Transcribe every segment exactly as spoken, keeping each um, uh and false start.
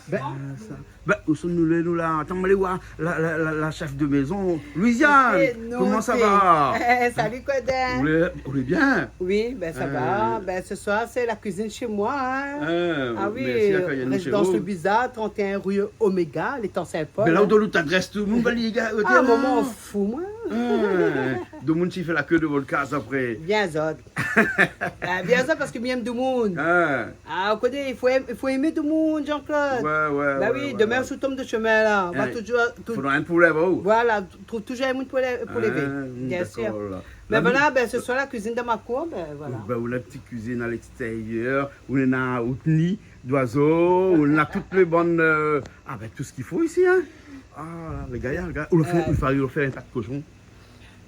Ben, ben, ousa nou lé, nou la ? Atann, alé oir la, la, la, la chef de maison, Louisiane. Koman sa va ? Eh, salut, Kodin. Ou lé, ou lé bien ? Oui, ben, ça va. Ben, ce soir, c'est la cuisine chez moi, hein. Ah oui, résidence Le Bizard, trente et un rue Oméga, l'étang Saint-Paul. Ben la, ou donn out adrès, tout moun va li gard. Ah, momon, fou, moin. Domoun i fé la ke dovan out kaz apré. Bien zot. Ah, bien zot, parske mi èm domoun. Ah, ou koné, i fo èm-, i fo èm domoun, Jean-Claude. Ouais, ouais. Ben oui, demin, si ou tonm de shemin la, ou va toujour, tou-, fodra in poulé, ba ou. Voilà, trouv toujour in moun pou lé-, pou lévé. Bien sûr. Mé voilà, ben, ce soir, la cuisine dans ma cour, ben, voilà. Ben, ou na ti kuizine à l'extérieur, ou na out ni d'oiseau, ou na tout le bann, euh, ah, ben, tout ce qu'il faut ici, hein. Ah, le gayar, le gayar. Ou la fé, ou fé, ou fé in pat koshon.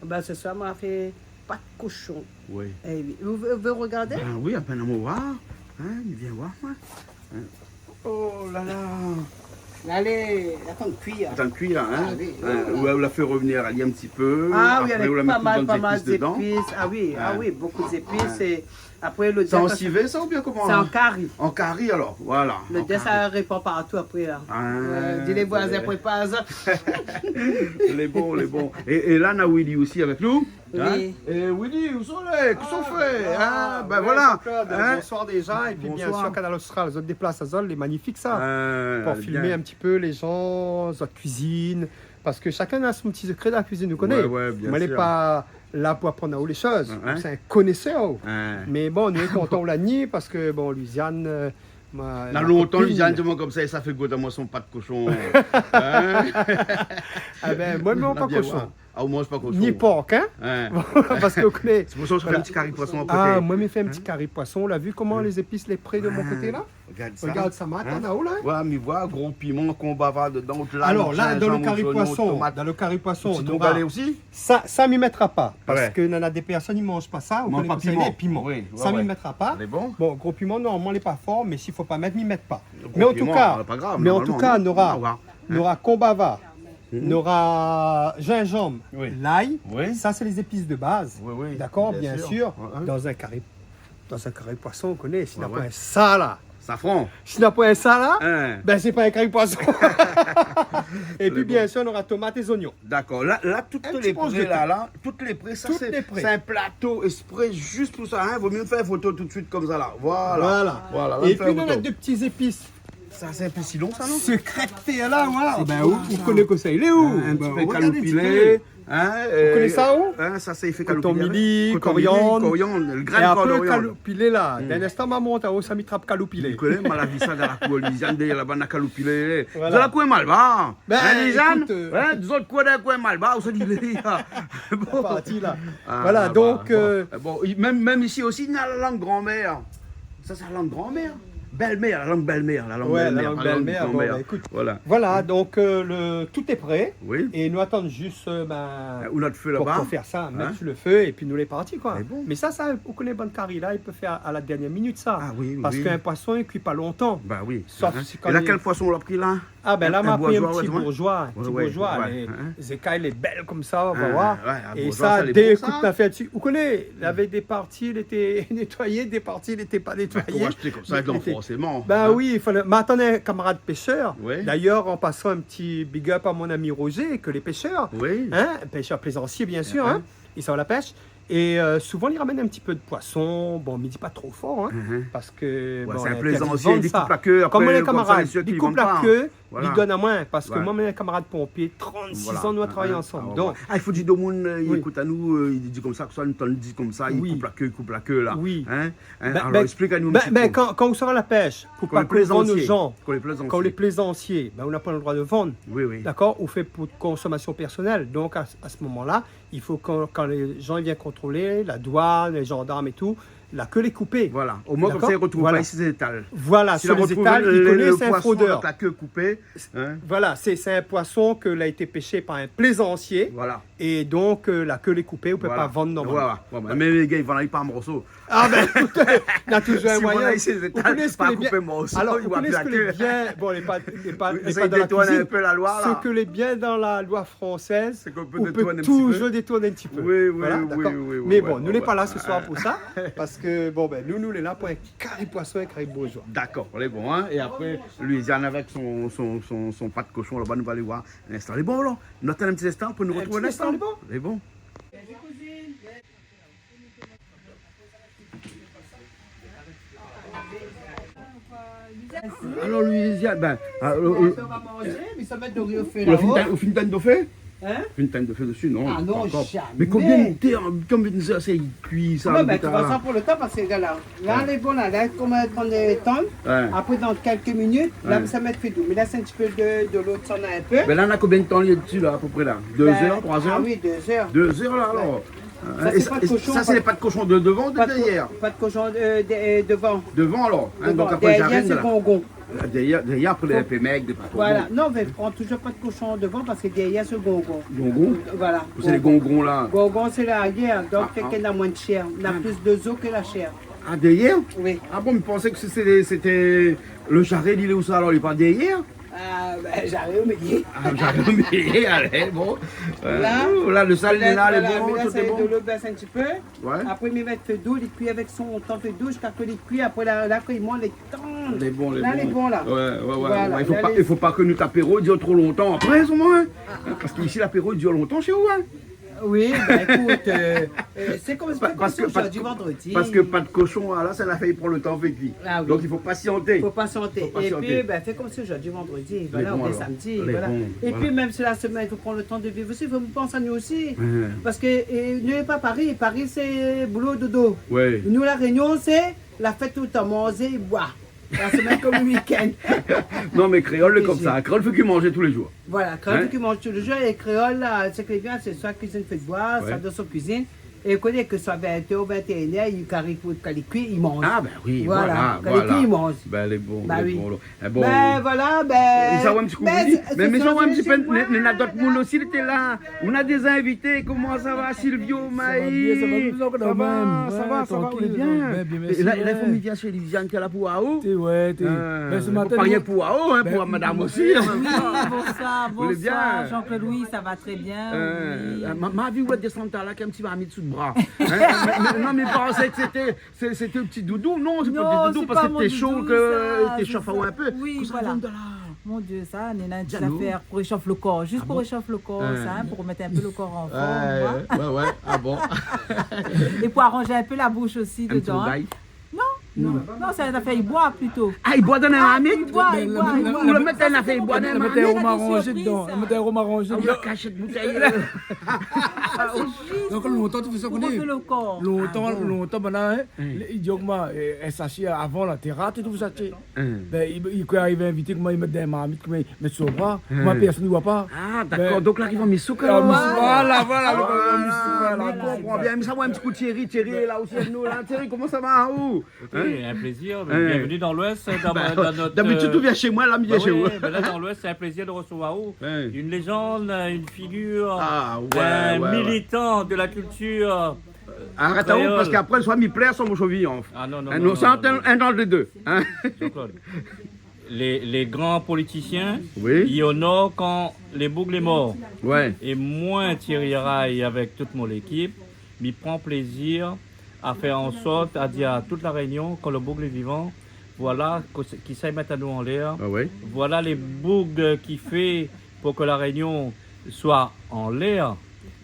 Ben, ce soir, ma fé pat koshon. Oui. Eh oui. Ou vé, ou vé regardé ? Ben oui, apèn amoin oir. Hein, vien oir, moin. Hein. Oh là là. Alé, atann kui, hein. Atann kui, hein. Ah oui, oui, voilà. Ou la fé revenir ali in ti pé. Ah oui, apré, ou la mèt pa mal, pa mal zépis dedan. Ah oui, ah oui, beaucoup d'épices. Et après, le dinde, sa, an sivé, sa, oubien koman, hein ? C'est en cari. En cari, alors, voilà. Le dinde, ça répand partout après, là. Ah, ouais, di lé voizin, prépar sa. Lé bon, lé bon. Et, et là, on a Willy aussi avec nous. Oui. Hein ? Et Willy, ousa ou lé ? Kosa ou fé ? Ah, ben voilà. Jean-Claude, bonsoir déjà. Et puis, bien sûr, Kanal Austral, zot déplas azot, lé magnifik sa. Pou filmé in ti pé lé zan, zot kuizine. Parske shakinn na son ti sekré dan la kuizine, ou koné. Ouais, ouais, bien sûr. Moin lé pa la pou aprann aou lé shoz. Sé in konésèr. Mé bon, nou lé kontan ou la ni, parske bon, Louisiane, euh, moin, na lontan, Louisiane, di amoin konmsa, é sa fé gout amoin son pat koshon. Hein ? Ah ben, moin, mi manz pa koshon. Ah, ou manz pa koshon. Ni por, hein ? Parske ou koné. Sé pou sa ou fé in ti kari poison a koté. Ah, moin, mi fé in ti kari poison. Ou la vi koman lé zépis lé pré de mon koté la ? Regard sa. Regard sa, atann, ou la. Ouais, mi voi gro piman, konbava dedan, ou la, zinzanm, zoignon, tomat. Alors là, dans le curry poisson, dans le curry poison, sitron galé osi ? Sa, sa, mi mètra pa. Parske nana dé pèrsone i manz pa sa, ou koné kosa i lé, piman. Sa, mi mètra pa. Lé bon. Bon, gro piman, normalman, lé pa for, mé si fo pa mèt, mi mèt pa. Gro piman, pa grav, normalman, non ? Mé an tou ka, nora, nora konbava, nora zinzanm, lay. Sa, sé lé zépis de baz. Dakor, bien sûr. Dan in kari, dan in kari poison, ou koné, si na poin sa la. Safran. Si na poin sa la, ben, sé pa in kari poison. É pi, bien sûr, nora tomat é zoignon. Dakor. La, la, tout lé pré la, la, tout lé pré, sa, sé in plato ésprè zis pou sa, hein. Vo mié fé in foto tout de suite konmsa la. Voilà. Voilà. É pi, nana dé ti zépis. Sa, sé in pé silon, sa, non ? Sekré la, ouais. Ben, ou koné kosa i lé, ou ? In ti pé kaloupilé. Hein, ou koné sa, ou ? Hein, sa, sa i fé kaloupilé. Koton mili, koriann. Koriann, le grin koriann. É apré, kaloupilé la. Dan in instan, ma mont aou sa mi trap kaloupilé. Ou koné, moin la vi sa dan la kour Louisiane, dèrièr laba, na kaloupilé. Voilà. Dan la kour Malbar. Ben, hein, Louisiane ? Écoute, euh, ouais, zot kour, dan la kour Malbar, ou sa di lé. Bon. Parti la. Voilà, donk, euh, bon, mèm, mèm isi osi, na la lang granmèr. Sa, sé la lang granmèr. Bèlmèr, la lang bèlmèr, la lang bèlmèr, pa la lang granmèr. Ouais, la lang bèlmèr, bon, ben, écoute. Voilà. Voilà, donk, euh, le, tout lé pré. Oui. É nou atann zis, euh, ben, pou fé sa, mèt su le fé, é pi nou lé parti, koi. Mé sa, sa, ou koné, bann kari la, i pé fé a la dernièr minit, sa. Ah oui, oui. Parske in poison, i kui pa lontan. Bah oui. Sof si kan... É la, kèl poison ou la pri la ? Ah ben la, ma pri in ti bourzoi, in ti bourzoi, lé zékay lé bèl konmsa, ou va oir. É sa, dé kout la fé dsi. Ou koné, lavé dé parti, lété nétoiyé, dé parti, lété pa nétoiyé. Bah, fo ashté konmsa, forséman. Bah oui, i falé. Mé atann, in kamarad pésèr. D'ailleurs, en passant, un petit big up à mon ami Roger, ke lé pésèr. Hein, pésèr plézansié, bien sûr, hein. I sava la pèsh. É, euh, souvan, li ramèn in ti pé de poison. Bon, mi di pa tro for, hein, parske, bon, sé in plézansié, li koup la ké, apré, konmsa, lé sèr ki vann pa. Konm mon kamarad, li koup la ké, li donn amoin, parske moin, mon kamarad ponpié, trant-sis an, nou la travay ansanm. Donk, ah, i fo dir domoun, euh, i ékout anou, euh, i di konmsa, ke soi nou tann di konmsa, i koup la ké, i koup la ké la. Hein ? Hein ? Ben, alor, ben, esplik anou in ti pé. Ben, kan, kan ou sava la pèsh, pou pa ke ou vann o jan, kan ou lé plézansié, ben, ou na pa le droi de vann. Dakor ? Ou fé pou konsomasion pèrsonèl. Donk, a, a se moman-la, i fo kan, kan lé jan i vien kontrolé, la douane, lé zandarm é tou, la ké lé koupé. Voilà. Omoin, konmsa, i rotrouv pa isi zétal. Voilà, si la rotrouv le, le, le poison avèk la ké koupé, hein. Voilà, sé, sé in poison ke la été péshé par in plézansié. Voilà. É donk, euh, la ké lé koupé, ou pé pa vann normalman. Voilà. Mé lé gars i vann ali par morso. Ah ben, ékout, na toujour in moiyin. Si ou vann ali isi zétal, pa koupé morso, i voi pli la ké. Alor, ou koné sak lé bien, bon, lé pa, lé pa, lé pa dan la kuizine. Sak lé bien dan la loi française, sé ke ou pé toujour détourn in ti pé. Oui, oui, oui, oui. Voilà, dakor. Mé bon, nou lé pa la se soir pou sa, parske Parske, bon, bin, nou, nou lé la pou in kari poison, in kari bourzois. Dakor, lé bon, in. É apré, Louisiane avèk son, son, son, son pat koshon laba, nou va alé oir in instan. Lé bon, alor, nou atann in ti instan pou nou artrouv in instan. Lé bon. Lé bon. Alor, Louisiane, bin, alor, euh, ou la fine tann, ou la fine tann do fé ? In ? Fine tann do fé dési, non, pankor. Ah non, zamé. Mé konbien d'tan, konbien d'zèr sa i kui sa, lo bouta la ? Non, mé de tout fason, pou lo tan, parske, gard la, la, lé bon, la, la, koman i pran lo tan, apré, dan kèlk minit, la, sa i mèt fé dou. Mé la, sé in ti pé de, de lo, sa na in pé. Bin la, na konbien d'tan li lé dési, la, apopré, la ? Dé zèr, troi zèr ? Ah oui, dé zèr. Dé zèr, la, alor. Sa, é sé sa, pat koshon, sa, sé pat, lé pat koshon de dovan ou de dèrièr ? Pat ko-, pat koshon, euh, de, euh, dovan. Dovan, alor, in, dovan. Donk, apré, dèrièr, sé lo gongon. Dèrièr, dèrièr, apré, lé in pé mèg, dé pat gongon. Voilà. Non, mé pran touzour pat koshon dovan parske dèrièr, sé lo gongon. Gongon ? Voilà. Sé lé gongon, la. Gongon, sé larièr. Donk, ah, sé k'i na moin de shèr. Na plis de zo ke la shèr. Ah, dèrièr ? Oui. Ah bon, mi pansé ke sé, sé, sété lo jaré, li lé ousa, alor, li lé pa dèrièr ? Ah, bin, jaré o milié. Ah, jaré o milié, alé, bon. Euh, la, lo sèl lé la, lé bon, tout lé bon. Voilà, mé la, sa i dolo, bès in ti pé. Ouais. Apré, mi mèt fé dou, li kui avèk son tan fé dou, ziska ke li kui, apré, la, la, kan i manz, lé tann. Lé bon, lé bon. La, lé bon, la. Ouais, ouais, ouais, ouais. Voilà, i fo pa, i fo pa ke nout apéro i dir tro lontan apré, solman, in. Ah, ah. Parske isi, lapéro i dir lontan shé ou, in. Oui, bin, ékout, euh, euh, sé konm, sé konm si zordi vandredi. Parske pat koshon, la, sa la fé pran lo tan avèk li. Ah oui. Donk, i fo pasianté. Fo pasianté. Fo pasianté. Épi, bin, fé konm si zordi vandredi, voilà, oubien samdi, voilà. Lé bon, alor. Lé bon, voilà. Épi, mèm si la semèn, i fo pran lo tan de viv osi, fo pans anou osi. Ouais. Parske, euh, nou lé pa Paris. Paris, sé boulo, dodo. Ouais. Nou, La Rényon, sé la fèt toultan, manzé, boir. La semèn konm lo wikenn. Non, mé kréol lé konmsa. Kréol i fé ke manzé tou lé zour. Voilà, kréol i fé ke manzé tou lé zour. É kréol, la, sak lé bien, sé soi kuizine fé boir, soi dan son kuizine. É ou koné ke soi vint èr, vint é inn èr, li kari pou, kan li kui, li manz. Ah, bin oui, voilà, voilà. Kan li kui, li manz. Bin, lé bon, lé bon, alor. Bin, voilà, bin, mé sa, ouais, in ti kou, mé, mé sa, ouais, in ti pé, mé, mé na dot moun osi, li té la. Nou na dé zinvité, koman sa va, Silvio, Maï ? Sa va bien, sa va bien, sa va, sa va, ou lé bien ? Ouais, trankil, bien, bien, mèrsi. É la, é la, i fo mi vien shé Liliane, ki lé la pou aou. Té, ouais, té. Euh, mé sé pa rienk pou aou, in, pou madam osi, in. Oui, bonsoir, bonsoir, Jean-Claude. Oui, sa va trè bien, oui. Euh, ma, ma vi ou désann la, èk in ti marmit sou lo bra. In, mé, mé, non, mé mi pansé ke sété Sé, sété lo ti doudou. Non, sé pa lo ti doudou, parske té sho, ke té shof in pé. Oui, voilà. Kosa ou donn la ? Mon Dieu, sa, néna in ti zafèr pou réshof lo kor. Zis pou réshof lo kor, sa, in, pou remèt in pé lo kor an form, ouais, ouais. Ah bon ? É pou aranz in pé la boush osi dedan, in. Non, non, non, sé in zafèr, i boir plito. Ah, i boir dan la marmit ? I boir, i boir, i boir. Ou la mèt in zafèr, i boir dan la marmit. Mèt in rom aranzé dedan. Mèt in rom aranzé dedan. Ah, ou la kash out boutèy. Sa, sé zis pou, pou refé lo kor. Donk, lontan, ou té fé sa, ou koné ? Ah bon ? Lontan, lontan, banna, in, Lé, i di koman, euh, in sashé avan la, té rat é tout sa, té. Bin, i, i, kan i ariv invité, koman i mèt dan in marmit, koman i mèt sou lo bra, koman pèrsone i voi pa. Ah, dakor. Bin, donk la, i ariv an misouk, ah, alor. Voilà, voilà, voilà, voilà. Ah, mi konpran bien. Mé sa, ouais, in ti kou Thierry, Thierry lé la osi avèk nou la. Thierry, koman sa va, ou ? Ékout, in plézir. Bienvenue dans l'Ouest, dans, dans notre, d'abitid, euh, ou vien shé moin, la, mi vien shé ou. Ah oui, bin la, dans l'Ouest, c'est un plaisir de recevoir vous. Une légende, une figure, un militant de la culture, euh, kréol. Ah ouais, ouais, ouais. Arèt aou, parske apré, soi mi plèr, soi mon shovi, in. Ah non, non, non, non, non. Sé in, in dan lé dé, in. Jean-Claude, les, les grands politiciens, oui, i onor kan lé boug lé mor. Ouais. É moin, Thierry Araye, avèk tout mon lékip, mi pran plézir a fèr an sort a dir a tout La Rényon, kan lo boug lé vivan, voilà, ke, kisa i mèt anou anlèr. Ah ouais. Voilà lé boug ki fé pou ke La Rényon soi anlèr.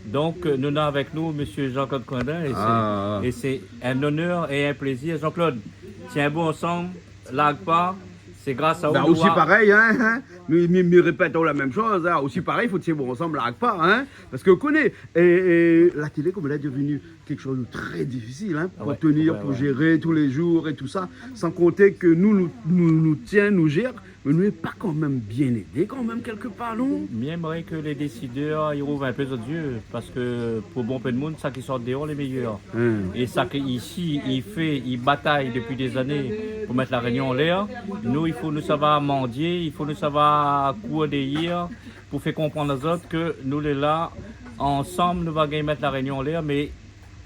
Donk, euh, nou néna avèk nou mésyé Jean-Claude Coindin, é sé, é sé in onèr é in plézir. Jean-Claude, tienbo ansanm, larg pa, sé gras a ou. Bin, nou osi parèy, in, in. Mi, mi, mi répèt la mèm shoz, in. Osi parèy, fo tienbo ansanm, larg pa, in. Parske, ou koné, é, é la télé, koman èl lé devni kékshoz de trè difisil, in, pou tenir, pou zéré tou lé zour é tout sa. San konté ke nou, nou, nou, nou tien, nou zèr, mé nou lé pa kanmèm bien édé, kanmèm, kèlkepar, non ? Mi èmré ke lé désidèr i rouv in pé zot zié, parske pou bonpé d'moun, sa ki sort déor lé méyèr. É sa ki isi i fé, i batay dépi dé zané pou mèt La Rényon anlèr, nou, i fo nou sava mandié, i fo nou sava kour dèrièr, pou fé konprann azot ke nou lé la, ansanm, nou va gingn mèt La Rényon anlèr, mé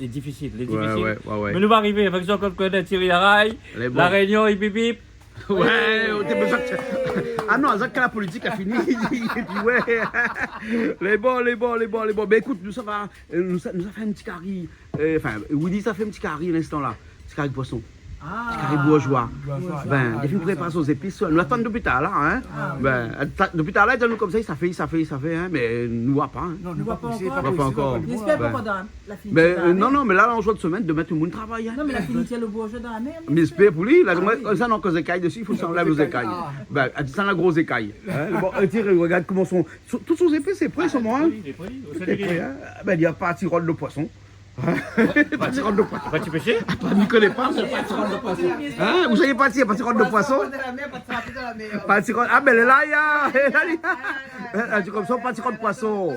lé difisil, lé difisil. Ouais, ouais, ouais. Mé nou va arivé avèk Jean-Claude Coindin, Thierry Araye, La Rényon, ip, ip, ip. Ouais, ou té bézoin de... Ah non, azot, kan la politik la fini, épi ouais. Lé bon, lé bon, lé bon, lé bon. Bin, ékout, nou sava, euh, nou sa, nou sa fé in ti kari. Euh, anfin, Willy sa fé in ti kari linstan la. Ti Kari poison. Ah. Kari bourjwa. Bourjwa. Bin, ah, li fine prépar son zépis. Nou atann dopi talèr la, in. Ah, oui. Bin, dopi talèr la, li di anou konmsa, sa i fé, sa i fé, sa i fé, in. Mé nou voi pa, in. Non, nou voi pa, nou voi pa ankor. Bin. Mé, euh, non, non, mé la, la, an zour de semèn, domin tout le moun i travay, in. Non, mé la fini tir lo bourjwa dan la mèr, mé sé pou li, la, ah, oui, konmsa, non, kan zékay dési, i fo anlèv zékay. Ah. Bin, sa, la gro zékay. In, bon, euh, Thierry, regard koman son, son, tout son zépis, sé pré, in. Ah, soman, lé pré, lé pré. Tout lé pré, in. Bin, li la parti rod lo poison. Parti rod lo poison. Parti pésé ? Ah, mi koné pa, sé parti rod lo poison. In ? Ousa li lé parti, parti rod lo poison ? Parti rod, ah, bin, lé la, li lé la, li lé la. Ah, di konmsa, parti rod poison.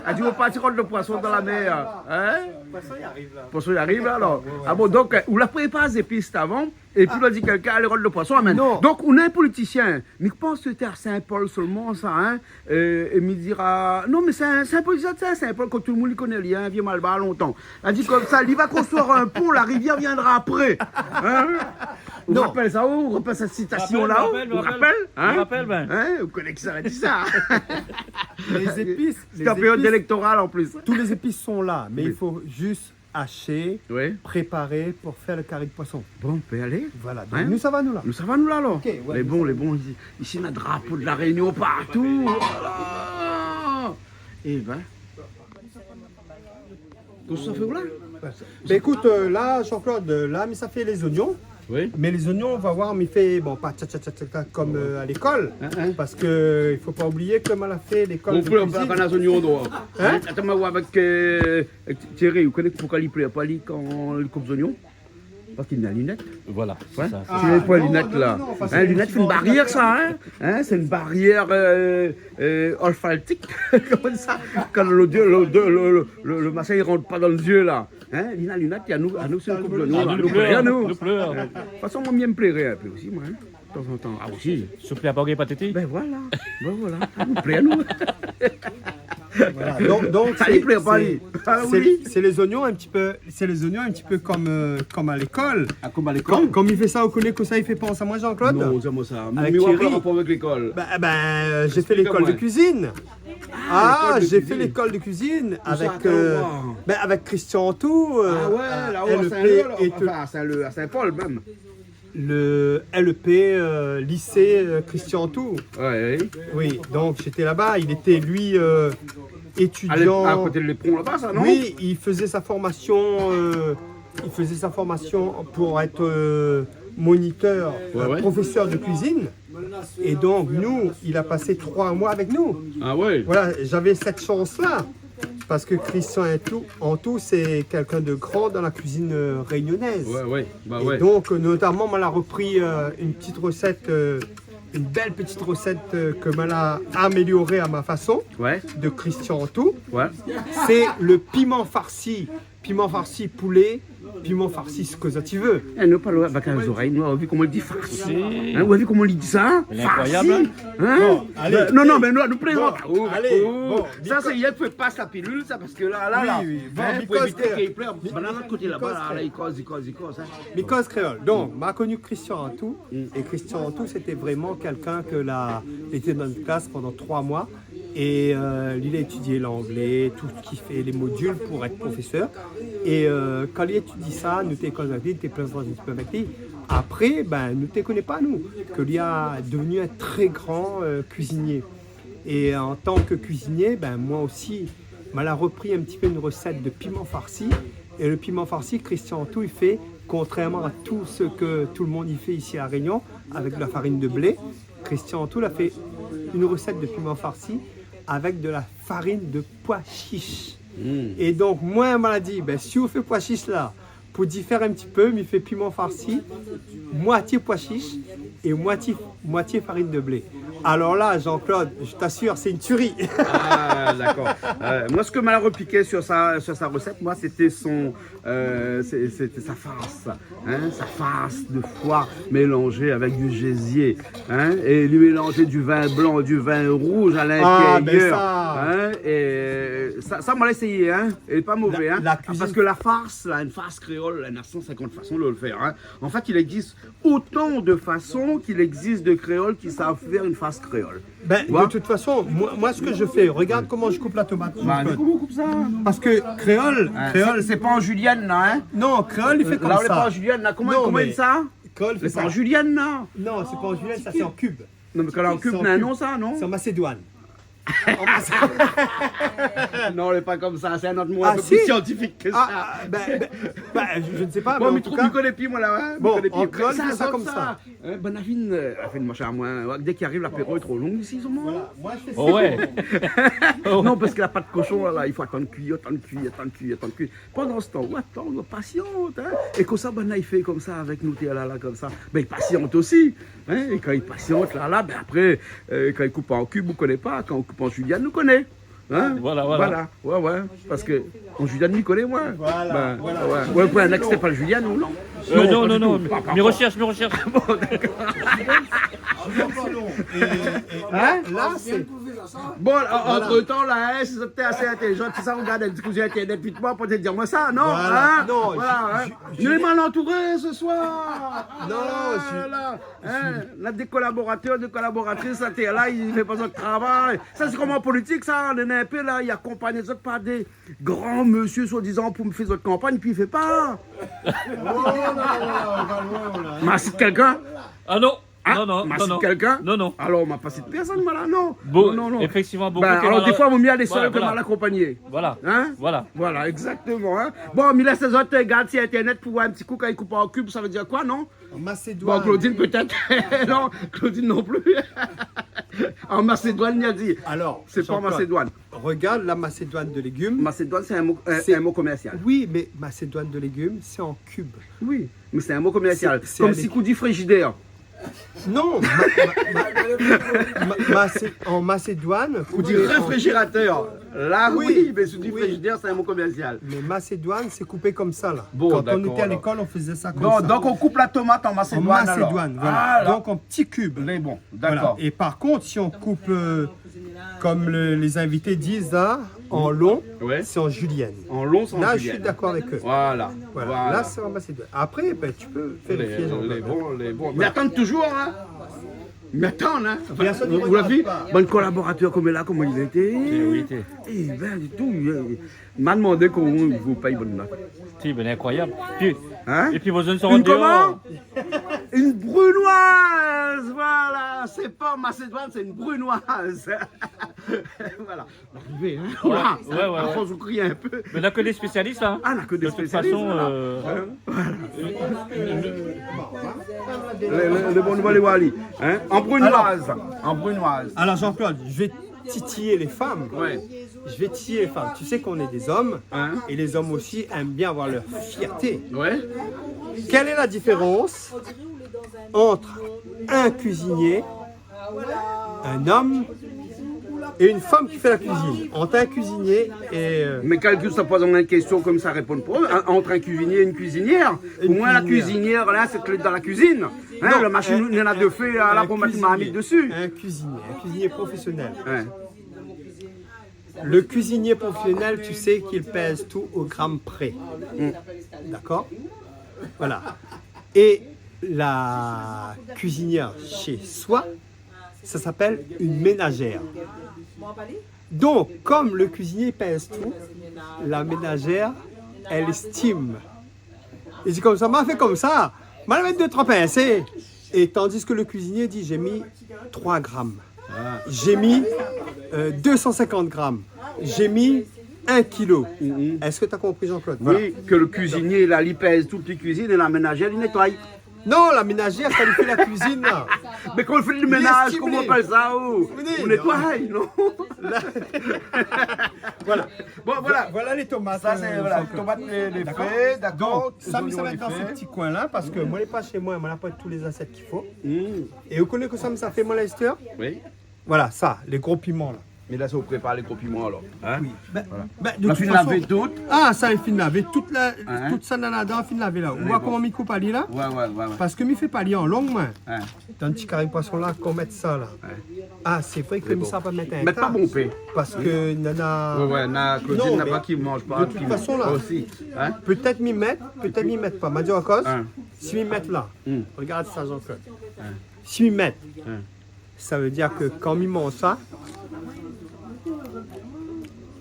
Ah, di, ou parti rod lo poison dan la mèr. In ? Poison i ariv la. Poison i ariv la, alor. Ouais, ouais. Ah bon, donk, euh, ou la prépar zépis avan, épi ou la di kèlkin alé rod lo poison, amèn. Non. Donk, ou néna in politisien, mi pans ke sété a Saint-Paul solman, sa, in. Euh, é mi dira, non, mé sé in, sé in politisien, sé in Saint-Paul, ke tout le moun i koné, li, in vié malbar lontan. La di konmsa, li va konstrui in pon, la rivièr viendra apré. In ? Ou rapèl sa, ou rapèl sèt sitasion la, ou rapèl, in ? Mi rapèl, bin. In ? Ou koné kisa la di sa. Lé zépis, lé zépis. Sété an périod élèktoral an plis. Tout lé zépis lé la, mé i fo zis ashé, préparé pou fé lo kari poison. Oui. Bon, pé alé. Voilà, donk nou sava nou la. Nou sava nou la, alor. Ok, ouais, nou sava nou la. Lé bon, lé bon, isi, isi, na drapo de La Rényon partou. Oh la la. É bin. Kosa ou fé la ? Bin, ékout, euh, la, Jean-Claude, euh, la, mi sa fé lé zoignon. Oui. Mé lé zoignon, ou va voir, mi fé, bon, pa tcha, tcha, tcha, tcha, tcha, konm, euh, a lékol. In, in. Parske, euh, i fo pa oublié ke moin la fé lékol de kuizine. Ou pé pa, pa na zoignon, doi. In ? In ? Atann, moin, avèk, euh, Thierry, ou koné poukosa li plèr pa li kan li koup zoignon ? Parske li na linèt. Voilà, sé sa, sé sa. Li na pa linèt la. Ah, non, non, non, parske... In, linèt, sé in barièr, sa, in ? In, sé in barièr, euh, euh, olfaktif, konmsa. Kan lo zié, lo, lo, lo, lo, lo, lo machin, li rant pa dan lo zié, la. In ? Li na linèt, é anou, anou, sé in koup zoignon, la. Anou, nou plèr, anou. Nou plèr. De tout fason, moin, mi èm pléré in pé osi, moin, in. Tazantan. Ah, osi. Souplé, pa gingn pa tété. Bin voilà. Bin voilà. Anou plèr, anou. Voilà. Donk, donk, sa, li plèr pa, li. Ah, sé, oui, sé lé zoignon in ti pé, sé lé zoignon in ti pé konm, euh, konm a lékol. Ah, konm a lékol. Kan, kan mi fé sa, ou koné kosa i fé pans amoin, Jean-Claude ? Non, sé amoin sa. Avèk Thierry. Mi voi pa rapor avèk lékol. Bin, bin, euh, mi fé lékol de kuizine. Ésplik amoin. Ah, lékol de kuizine. Ah, mi fé lékol de kuizine avèk, euh, bin, avèk Christian Antou, euh, L E P é tout. Ousa, a Saint-Leu, alor ? Anfin, a Saint-Leu, a Saint-Paul mèm. Le L E P, euh, lycée, euh, Christian Antou. Ouais, ouais. Oui, donc j'étais là-bas. Il était, lui, euh, étudiant. À côté de l'éperon là-bas, ça, non ? Oui, il faisait sa formation, euh, il faisait sa formation pour être, euh, moniteur, euh, professeur de cuisine. Ouais, ouais. Et donc, nous, il a passé trois mois avec nous. Ah ouais ? Voilà, j'avais cette chance-là. Parce que Christian Antou, Antou, c'est quelqu'un de grand dans la cuisine, euh, réunionnaise. Ouais, ouais, bah ouais. Et donc, euh, notamment, moin la repris, euh, une petite recette, euh, une belle petite recette, euh, que moin la améliorée à ma façon, ouais, de Christian Antou. Ouais. C'est le piment farci. Piment farci poulet, piment farci, ce que ça tu veux. Eh, nou pa lé avèk in zorèy, nou, ou la vi koman li di farci. Si. Hein, ou la vi koman li di sa ? Lé inkroyab, hein ? Farci. Hein ? Bon, alé. Euh, non, non, mé nou, nou plézant. Bon, alé, bon, sa, sé yèr i fé pas la pilul, sa, parske la, la, la, oui, oui. Bon, hein, pou évité ke li plèr. Banna lot koté laba, la, la, i koz, i koz, i koz, hein. Mi koz kréol. Donk, ma koni Christian Antou, é Christian Antou, sété vréman kèlkin ke la, lété dan in klas pandan troi moi. É, euh, li la étidié langlé, tout sak i fé lé modul pou èt profésèr. É, euh, kan li étidi sa, nou té koz avèk li, té plézant in ti pé avèk li. Apré, bin, nou té koné pa, nou, ke li la devni in trè gran, euh, kuizinié. É an tan ke kuizinié, bin, moin osi, moin la repri in ti pé in resèt de piman farsi. É le piman farsi, Christian Antou i fé, kontrèrman a tout sak tout le mond i fé isi La Rényon, avèk la farine de blé, Christian Antou la fé in resèt de piman farsi avèk de la farine de poi shich. Mm. É donk, moin, moin la di, bin, si ou fé poi shich la, pou difér in ti pé, mi fé piman farsi, moitié poi shich é moitié, moitié farine de blé. Alors là, Jean-Claude, je t'assure, c'est une tuerie. Ah, d'accord. Euh, moi, ce que m'a repiqué sur sa, sur sa recette, moi, c'était son, euh, c'est, c'était sa farce. Hein, sa farce de foie mélangée avec du gésier, hein, et lui mélanger du vin blanc, du vin rouge à l'intérieur, ah, ben ça, hein, et ça, ça, moin la éséyé, hein, et pas mauvais, la, hein, la cuisine. Parce que la farce, là, une farce créole, il y en a cent cinquante façons de le faire, hein. En fait, il existe autant de façons qu'il existe de créoles qui savent faire une Kréol. Ben, de toute façon, moi, moi, ce que je fais, regarde comment je coupe la tomate, Jean-Claude. Bah, koman ou koup sa ? Parce que kréol, hein, kréol, c'est pas en julienne, là, hein ? Non, kréol, il fait comme ça. Là, on est pas en julienne, là. Comment, comment il dit ça ? Non, mais kréol, il fait ça. C'est pas en julienne, là. Non, c'est pas en julienne, ça, c'est en cube. Non, mais quand on coupe, c'est en cube, non, ça, non ? C'est en macédoine. En macédoine. Non, on n'est pas comme ça, c'est un autre mot un peu plus scientifique que ça. Ah, si. Ah, ben, ben, ben, je, je ne sais pas, mais en tout cas, mi koné pi, moin, la, hein. Bon, mi koné pi. En kréol, c'est ça, comme ça. Hein, ben, la fine, euh, la fine, machin, moin, ouais, dès qu'il arrive, l'apéro est trop long ici, seulement. Voilà, moi, je fais ça. Oh ouais. Non, parce que la pat koshon, là, là, il faut attendre cuire, attendre cuire, attendre cuire, attendre cuire. Pandan se tan, ou atann, ou pasiant, hein. É konmsa, banna i fé konmsa avèk nou, té la, la, konmsa. Ben, i pasiant osi, hein. É kan i pasiant, la, la, ben, apré, euh, kan i koup an kub, ou koné pa. Kan ou koup an julienne, ou koné. Hein ? Voilà, voilà. Voilà. Ouais, ouais. Parce que an julienne, mi koné, moin. Voilà, voilà. Ben, ouais. Ou pran in èks, sé pa le julienne, ou non ? Euh, non, non, non, pa du tout. Pa, pa, mi reshèrsh, mi reshèrsh. Bon, d'accord. Hein ? Là, c'est... Bon, en-, entre-temps, là, hein, si zot té asé intélijan, tout sa, ou gard in ti kou su Internet, vit, moin, pou té dir moin sa, non ? Voilà. Hein ? Non, voilà, je, hein. Je, je... Nou lé mal antouré ce soir. Non, je... Voilà. Hein, nou na dé kolaboratèr, dé kolaboratris, sa, té la, i fé pa zot travay. Sa, sé konm an politik, sa, néna in pé, la, i akonpagn zot par dé gran mésyé, soi-disant, pou fé zot kanpagn, pi i fé pa. Oh là là, on va loin, là, hein. Ma sit kèlkin ? Ah non. Ah, non, non, ma sit kèlkin ? Non, non. Alor, ma pa sit pèrsone, moin, la, non. Bon, non, non, non. Effectivement, beaucoup de... Ben, alor, défoi, vo myé alé sèl ke mal akonpagné. Voilà, voilà. Hein ? Voilà. Voilà, exactement, hein. Bon, mi lès azot, euh, gard si Internet pou voir in ti kou kan i koup an kub, sa vé dir koi, non ? En macédoine. Bon, Claudine, peut-être. Non, Claudine non plus. En macédoine, li la di. Alors, Jean-Claude, c'est pas en macédoine. Regarde la macédoine de légumes. Macédoine, c'est un mot, un, c'est un mot commercial. Oui, mais macédoine de légumes, c'est en cube. Oui, mais c'est un mot commercial. C'est, c'est... Comme si ou di frigidaire. Non, ma-, ma-, ma-, ma-, Macé-, en Macédoine, ou di réfrigérateur. Là, oui, mais si ou di frigidaire, c'est un mot commercial. Mais macédoine, c'est coupé comme ça, là. Bon, d'accord, alors. Quand on était à l'école, on faisait ça comme ça. Donc, donc, on coupe la tomate en macédoine, alors. En macédoine, voilà. Voilà. Donc, en petits cubes. Mais bon, d'accord. Voilà. Et par contre, si on coupe, euh, comme le, les invités disent là, en long, c'est en julienne. En long, c'est en julienne. Là, je suis d'accord avec eux. Voilà. Voilà. Là, c'est en macédoine. Après, ben, tu peux vérifier, Jean-Claude. Lé bon, lé bon. Mais attends toujours, hein. Mais attends, hein. Bien sûr, ou la vi, bann kolaboratèr koméla, koman i lété. Eh oui, té. Eh ben, di tou, euh, ma demandé koman i fé pou pèy bann note. Té, ben, inkroyab. Pi, hein ? Épi vo zone sort déor. Une comment ? Une brunoise, voilà. C'est pas en macédoine, c'est une brunoise. Voilà. Arivé, hein. Ouais, ouais, ouais. À force, ou kri in pé. Mais là, que des spécialistes, hein. Ah, là, que des spécialistes, voilà. De toute façon, euh, hein ? Voilà. Le, le, le bon, voilà, voilà. Hein ? En brunoise. Alors, en brunoise. Alors, Jean-Claude, je vais titiller les femmes. Ouais. Je vais titiller les femmes. Tu sais qu'on est des hommes, hein, et les hommes aussi aiment bien avoir leur fierté. Ouais. Quelle est la différence entre un cuisinier, un homme et une femme qui fait la cuisine, entre un cuisinier et, euh... Mais quel que soit, par exemple, une question comme ça, répondre pour eux, hein, entre un cuisinier et une cuisinière. Une cuisinière. Pour moi, la cuisinière, là, c'est que dans la cuisine. Hein, non, le machin, il y en a deux feux, là, pour mettre ma marmite dessus. Un cuisinier, un cuisinier professionnel. Ouais. Le cuisinier professionnel, tu sais qu'il pèse tout au gramme près. Mm. D'accord ? Voilà. Et la cuisinière chez soi, ça s'appelle une ménagère. Donc, comme le cuisinier pèse tout, la ménagère, elle estime. I di konmsa, ma fé konmsa, ma la mèt dé troi pinsé. Et tandis que le cuisinier dit, j'ai mis trois grammes. Ah. J'ai mis, euh, deux cent cinquante grammes. J'ai mis un kilo. Mhm. Est-ce que t'as compris, Jean-Claude ? Voilà. Oui, que le cuisinier, là, li pèse tout, li cuisine, et la ménagère, li nétoy. Non, la ménagère, sa li fé la cuisine, là. Mais quand on fait le ménage, comment on appelle ça, oh ? Li estime. Ou nétoy, non ? Là. Voilà. Bon, voilà. Voilà les tomates, euh, Jean-Claude. Ça, c'est, voilà, tomates, les, les feuilles, d'accord. Donc, ça, mi sa mèt dan se ti koin-la, parske moin lé pa shé moin, moin la pa tout lé zasièt k'i fo. Mm. É ou koné kosa mi sa fé, moin, la, Esther ? Oui. Voilà, sa, lé gro piman, la. Mé la, sa, ou prépar lé gro piman, alor. Hein ? Oui. Voilà. Ben, ben, de toute façon, la fine lavé tout. Ah, sa, la fine lavé tout, la, tout sa, nana, la fine lavé, la. Ou voi koman mi koup ali, la ? Ouais, ouais, ouais, ouais. Parske mi fé pa li an long, moin. Hein. Dan ti kari poison la, kan ou mèt sa la. Ouais. Ah, sé vré ke mi sa pa mèt in ta. Mèt pa bonpé. Parske nana... Ouais, ouais, nana, Claudine, nana pa ki manz pa, ki manz pa osi. Non, mé de tout fason la, pétèt mi mèt, pétèt mi mèt pa. Ma di aou akoz, si mi mèt la, regard sa, Jean-Claude. Si mi mèt, Sa vé dir ke kan mi manz sa,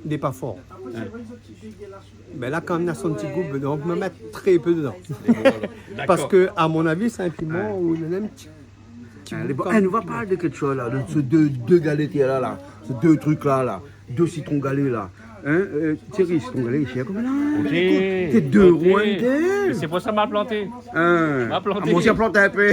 lé pa for. Mé la, kan mèm, na son ti gou, donk mi mèt tré pé dedan. Parske, a mon avi, sé in piman ou in ti, ti gou kan mèm. Lé bon. É, nou va parl de kékshoz la, de sé dé, dé galèt la, la. Sé dé trik la, la. Dé sitron galé la. Hein, Thierry, sitron galé lé shèr konm la. Sé dé éro in tèr. Sé pou sa ma planté. Ma planté. A, moin osi la plant in pé.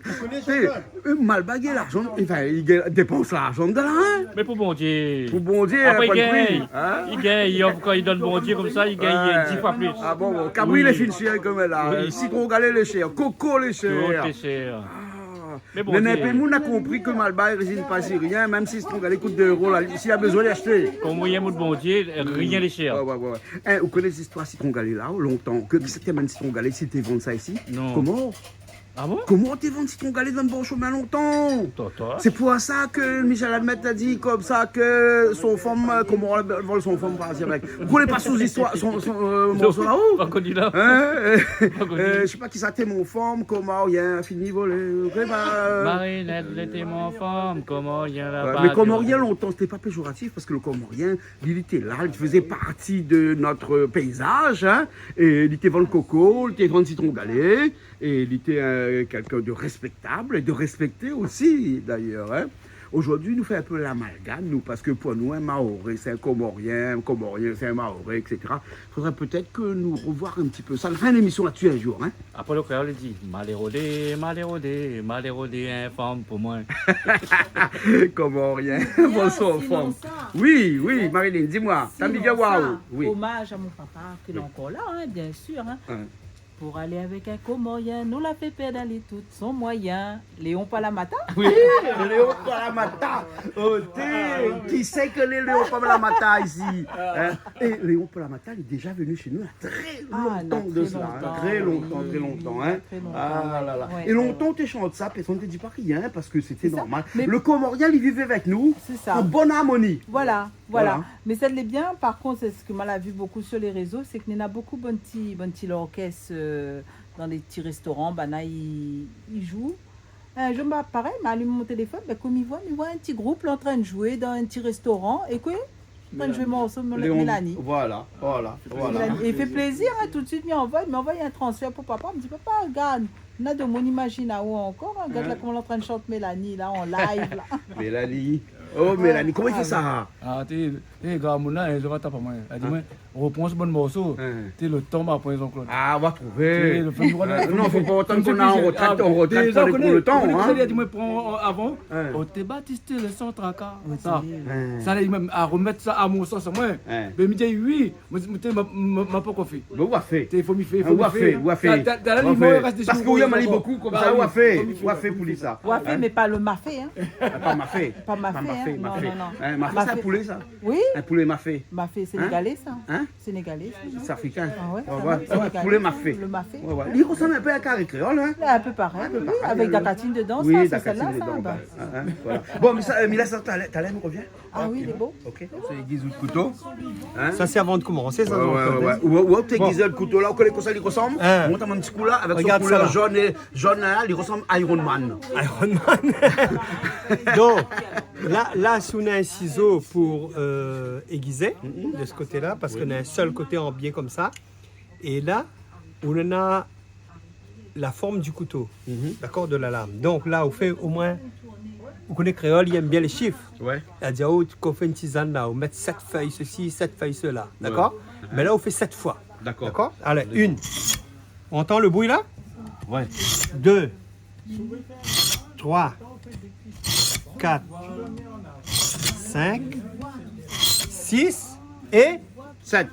Ou koné sa ? Malbar i gingn larzan, anfin, i gingn, i dépans larzan dedan la, hein ? Mé pou Bondié. Pou Bondié, apré, i gingn, i gingn, i ofr, kan i donn Bondié konmsa, i gingn dis foi plis. A bon, bon. Kabri lé fine shèr konm la. Sitron galé lé shèr, koko lé shèr. Tout lé shèr. Mé bon, néna in pé moun la konpri ke Malbar i rézine pa si rien, mèm si sitron galé i kout dé éro la, si la bezoin, li ashté. Konm moin i yèm out Bondié, rien lé shèr. Hein, ou koné zistoir sitron galé la, lontan, ke, kisa té amenn sitron galé, si té vann sa isi ? Non. Koman ? A bon ? Koman té vann sitron galé dann bor shomin lontan ? Sé pou sa ke Michel Admette la di konmsa ke son fanm, koman la vol son fanm, par égzanp. Ou koné pa son zistoir, son, son morso la, ou ? Pa koni la. Hein ? Pa koni. Mi sé pa kisa té mon fanm, Komorien la fini volé. Marinette lété mon fanm, Komorien la pa. Mé Komorien lontan, sété pa péjoratif, parske le Komorien, li, li té la, li té fé parti de nout péizaz, hein, é li té vann koko, li té vann sitron galé, é li té, euh, kèlkin de rèspèktab é de rèspèkté osi, dayèr, hein. Zordi, nou fé in pé lamalgam, nou, parske pou nou, in Maoré, sé in Komorien, in Komorien, sé in Maoré, et cetera. Fodré pétèt ke nou revoir in ti pé sa. Nou fé in émision la-dsi in zour, hein. Apré, lo kréol i di, mal érodé, mal érodé, mal érodé, in fanm pou moin. Komorien, bonsoir, fanm. Oui, oui, Marilyn, dis-moi. T'as mis bien, waouh. Oui. Omaz a mon papa, ke lé ankor la, hein, bien sir, hein. Pou alé avèk in Komorien, nou la fé pèrd ali tout son moiyin. Léon Palamata ? Oui, Léon Palamata. Oté, kisa i koné Léon Palamata isi ? Hein ? É Léon Palamata, li lé déza vni shé nou, na tré lontan de sa, hein. Tré lontan, tré lontan, hein. Ah la la. É lontan, té shant sa, pèrsone té di pa rien, parske sété normal. Mé le Komorien, li viv avèk nou an bone armoni. Voilà. Voilà. Mé sak lé bien, par kont, sé sak moin la vi bokou sur les réseaux, sé ke néna bokou bann ti, bann ti lorkès, euh, dan dé ti réstoran, banna i, i zoué. In zour, ma, parèy, ma alim mon téléfone, bin, kom mi voi, mi voi in ti group la antrinn zoué dan in ti réstoran, é koué, antrinn zoué morso Mélanie. Voilà, voilà, voilà. Mélanie. É i fé plézir, hein, tout de suite, mi anvoy, mi anvoy in transfèr pou papa, mi di, papa, gard, na domoun i mazine aou ankor, hein, gard la koman lé antrinn shant Mélanie, la, an live, la. Mélanie. Oh, Mélanie, koman i fé sa ? Ah, té, té, gramoun la, in zour, va tap amoin. Èl i di amoin, repran se bann morso. Té, le tan, ma pran Jean-Claude. Ah, va trouvé. Té, le fé, voilà, non, fo pa atann k'ou lé an retrèt, an retrèt pou le tan, hein. Déza, li la di amoin, pran, euh, avan. Oh, té, Baptiste, le sans tracas. Sa, sa la, li mèm la remèt sa a mon sans, amoin. Bin, mi di, oui, Moin, moin, té, ma, ma, ma pankor fé. Bin, ou va fé. Té, fo mi fé, fo mi fé. Ou va fé. Parske ou yèm ali bokou, konmsa, ou va fé. Ou va fé pou li, sa. Ou va fé, mé pa le mafé, hein. Ah, pa mafé. Pa mafé, hein. Non, non, non. Hein, mafé, sé in poulé, sa. Oui. In poulé mafé. Mafé, sénégalé, sa. Hein ? Sénégalé, sa. Sé afrikin. Ah ouais, poulé mafé. Le mafé. Ouais, ouais. Li resanm in pé a kari kréol, hein. Lé in pé parèy, oui, avèk la tatine dedan, sa, sé sèl-la, sa, bin. Hein, voilà. Bon, mé sa, euh, mé la, sa, talèr, talèr nou revien. Ah oui, lé bon. Ok, sa sé aiguise out kouto. Hein ? Sa sé avan de komansé, sa, ouais, ouais. Ou, ou, ou, té aiguise out kouto la, ou koné kosa li resanm ? Hein. Mont amoin in ti kou la, avèk son koulèr zone é, zone la, li resanm Iron Man. Iron Man. Donk, la, la, si ou na in sizo pou, euh, aiguizé, de se koté-la, parske na in sèl koté an bié konmsa. É la, ou na la form du kouto, dakor, de la lam. Donk la, ou fé omoin, ou koné kréol, i yèm bien lé shif. Ouais. Sétadir, ou, kan ou fé in tizane la, ou mèt sèt fèy sesi, sèt fèy sela, dakor ? Mé la, ou fé sèt foi. Dakor. Dakor ? Alé, inn. Ou antann le bri la ? Ouais. Dé. Troi, kat, sink, sis é sèt.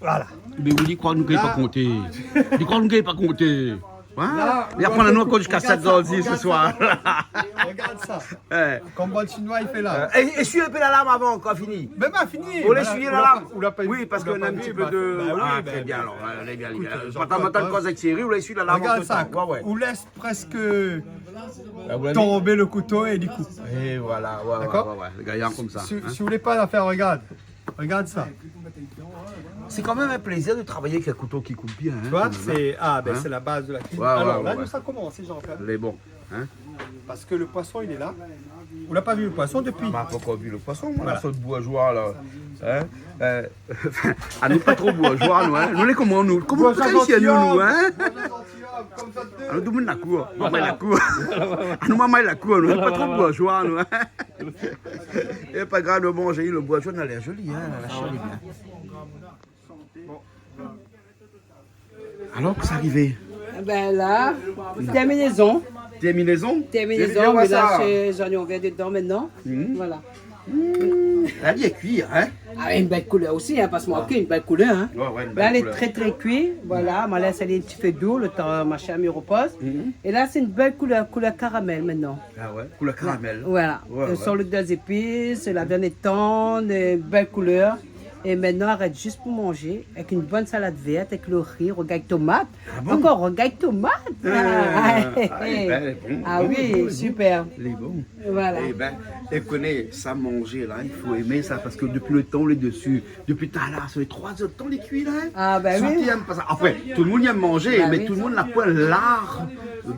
Voilà. Mé oui, li kroi nou gingn pa konté. Li kroi nou gingn pa konté. Hein ? La, li aprann anou ankor ziska sèt zordi, se soir. Regard sa. Konm bann Shinoi i fé la. Euh, é, ésuiy in pé la lam avan, kan fini. Mé ma fini. Ou lé ésuiy la lam. Ou la pa, ou la pa vi, ou la pa vi. Oui, parske na in ti pé de, ah, tré bien, alor, lé bien, lé bien. Ékout, euh, Jean-Claude, atann, ou koz avèk Thierry, ou lé ésuiy la lam an mèm tan. Ouais, ouais. Ou lès prèsk tonbé le kouto é li koup. É voilà, ouais, ouais, ouais. Dakor ? Lé gayar konmsa, hein. Si, si ou lé pa la fé, regard. Regard sa. Sé kan mèm in plézir de travay avèk in kouto ki koup bien, hein, kan mèm, hein. Tu vois, c'est, ah, ben, c'est la base de la cuisine. Ouais, ouais, ouais. Alors, là, nous, ça commence, Jean-Claude. Lé bon, hein. Parce que le poisson, il est là. On n'a pas vu le poisson depuis. Ma pankor vi lo poison, moin. Voilà. La sort bourjwa la. Hein ? Euh, ah, nou pa tro bourjwa, nou, hein. Nou lé koman, nou ? Koman nou lé isi, nou, hein ? Bourjwa zantiom. Bourjwa zantiom, konm sa. Ah, nou, tout moun la kour. Marmay la kour. Ah, nou, marmay la kour, nou. Nou lé pa tro bourjwa, nou, hein. É pa grav, nou manz, lo bourjwa, na lèr zoli, hein, la shèr lé bien. Alor, kosa i ariv ? Eh ben là, terminaison. Terminaison. Terminaison, mé la, sé zoignon vèr dedan mintnan. Mhm. Voilà. Mhm. La, li lé kui, hein ? Ah, une belle couleur aussi, hein, parce que moi, ok, une belle couleur, hein. Ouais, ouais, une belle couleur. Là, elle est très, très cuit. Voilà, ma lès ali in ti pé dou, le tan machin mi repose. Mhm. Et là, c'est une belle couleur, couleur caramel maintenant. Ah ouais, couleur caramel. Voilà. Ouais, ouais. Sur le deux épices, la viande est tendre, euh, belle couleur. Et maintenant, arèt zis pou manzé, avèk in bone salad vèrt, avèk lo ri, rougay tomat. Ah bon ? Ankor rougay tomat. Ah, ah, eh ben, bon, bon, oui, super. Lé bon. Voilà. Eh ben, é koné sa, manzé la, i fo èm sa, parske dopi lo tan ou lé desi, dopi talèr, sa fé troi zèr d'tan li kui la, hein. Ah ben oui. Sirtou i èm pa sa. Apré, tout le moun i èm manzé, mé tout le moun na poin lar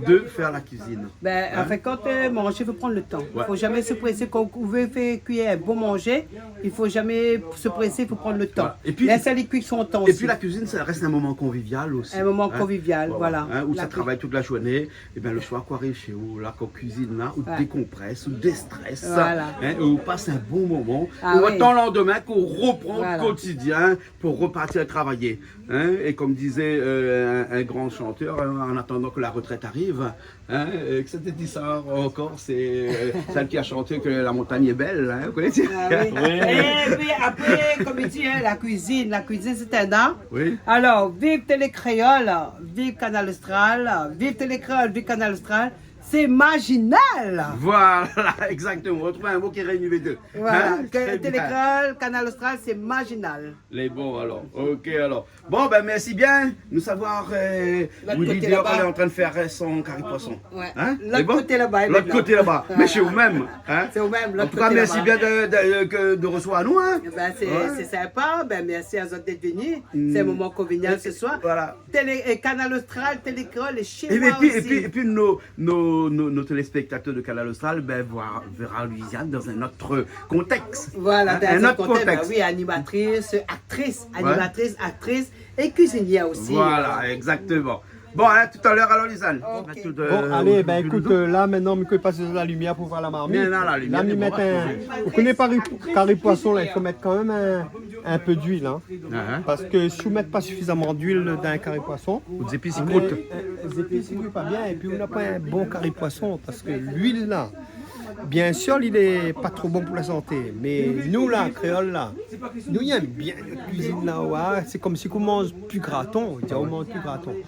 de fèr la kuizine. Ben, an fin de kont, euh, manzé, i fo pran lo tan. Ouais. Fo zamé se présé. Kan ou vé fé kui in bon manzé, i fo zamé se présé, i fo pran lo tan. Voilà. Lès ali kui son tan osi. Et puis la cuisine, ça reste un moment convivial aussi. Un moment convivial, voilà. Hein, ou sa travay tout la zourné, é ben, le soir, kan ou ariv shé ou, la, kan ou kuizine la, ou dékonprès, ou déstrès, hein, é ou pas in bon moman. Ah oui. Ou atann lo landemin, kan ou repran lo kotidien pou repartir travay. Hein, é konm dizé, euh, in, in gran shantèr, hein, en attendant que la retraite arrive, hein, euh, kisa té di sa ankor, sé, euh, sèl ki la shanté ke la montagne est belle, hein, ou koné ? Ah oui. Oui. Et puis après, comme il dit, hein, la cuisine, la cuisine, c'est un art. Oui. Alors, vive Télé Kréol, vive Kanal Austral, vive Télé Kréol, vive Kanal Austral. C'est marginal. Voilà, exactement. On retrouve un mot qui réunit les deux. Voilà, hein ? Très bien. Télé Kréol, Kanal Austral, c'est marginal. Lé bon, alor. Ok, alor. Bon, ben, mèrsi bien. Nou sava, euh, Willy, déor, lé antrin de fèr, euh, son kari poison. Ouais. Hein ? Lot koté laba, hein. Lot koté laba. Voilà. Mé sé ou mèm, hein ? Sé ou mèm, lot koté laba. En tout cas, mèrsi bien de, de, de, de resevoir anou, hein ? Eh ben, c'est, c'est sympa. Ben, merci à zot d'être venus. C'est un moment convivial ce soir. Voilà. Télé, euh, Kanal Austral, Télé Kréol, et chez moi aussi. Et puis, et puis, et puis, nos, nos, nos, nos téléspectateurs de Kanal Austral, ben, verra, verra Louisiane dans un autre contexte. Voilà, dans un autre contexte. Hein, un autre contexte. Bah oui, animatrice, actrice, animatrice, actrice et cuisinière aussi. Voilà, exactement. Bon, hein, tout à l'heure, alors, Louisiane. Ok. Bon, allez, ben, écoute, euh, là, maintenant, mi koné pa si la limièr pou voir la marmit. Mé la, la limièr, mi mèt in, ou koné pa, kari poison la, i fo mèt kan mèm in, in pé d'luil, hein. Parske si ou mèt pa sifizaman d'luil dan in kari poison, ou zépis i krout. Mé, euh, zépis i kui pa bien, épi ou na pa in bon kari poison, parske luil la, biensir, li lé pa tro bon pou la santé. Mé nou la, kréol la, nou i èm bien nout kuizine la, ouais. Sé konmsi ou manz pi graton, ou di, ou manz pi graton.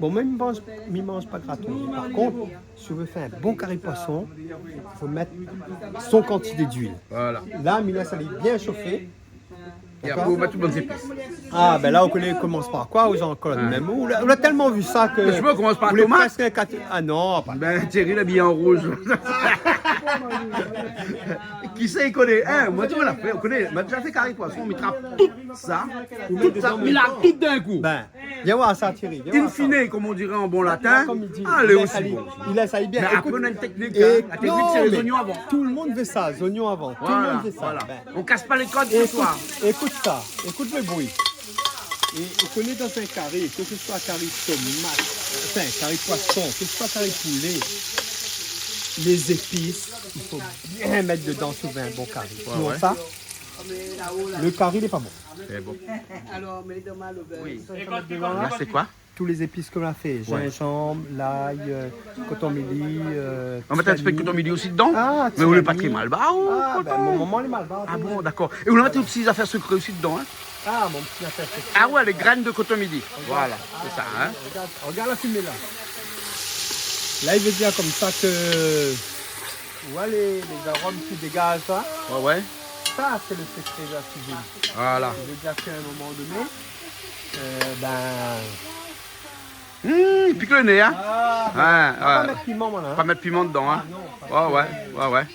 Bon, moin, mi manz, mi manz pa graton. Mé par kont, si ou vé fé in bon kari poison, fo mèt son kantité d'luil. Voilà. La, mi lès ali bien shofé. É apré, ou mèt tout bann zépis. Ah, ben la, ou koné, komans par koi, ou, Jean-Claude, mèm, ou la, ou la tèlman vi sa ke... Mé mi komans par tomat. Ou lé prèsk in kat-, ah non, pa... Ben, Thierry, la abiy an rouz. Kisa i koné ? Hein, moin, ou la fé, ou koné, moin la déza fé kari poison, mi trap tout sa, tout sa, mi la tout d'in kou. Ben, vien voir sa, Thierry, vien voir sa. In fine, comme on dirait en bon latin, allez, aussi bon. Li lès ali bien. Mé apré, nou na in teknik, hein. La teknik, sé lé zoignon avan. Tout le monde fait ça, les oignons avant. Tout le monde fait ça. Voilà, voilà. Ben. On casse pas les codes ce soir. Écoute, écoute ça, écoute le bruit. É ou koné, dan in kari, ke se soi kari tomat, anfin, kari poison, ke se soi kari poulé, lé zépis, i fo bien mèt dedan si ou vé in bon kari. Ouais, ouais. Sinon sa, le kari lé pa bon. Sé bon. Alors, mets les deux mains au beurre. Oui. Là, c'est quoi ? Tout lé zépis ke nou la fé, zinzanm, lay, euh, kotomili, euh... Ou mèt in ti pé kotomili osi dedan ? Ah, mé ou lé pa tré malbar, ou, koton ? Ah, ben, mon momon lé malbar. Ah bon, dakor. É ou la mèt in ti zafèr sekré osi dedan, hein ? Ah, mon ti zafèr sekré. Ah ouais, lé grèn de kotomili. Voilà, sé sa, hein. Regard, regard la fimé la. La, i vé dir konmsa ke Ou voi lé, lé zarom ki dégaz sa ? Ouais, ouais. Sa, sé le sekré de la kuizine. Voilà. I vé dir k'a in moman doné, euh, ben... Hmm, i pik le né, hein ? Ah, ben, ouais, pa mèt piman, moin, la, hein. Pa mèt piman dedan, hein ? Ah, non, pa piman. Ouais, ouais, ouais.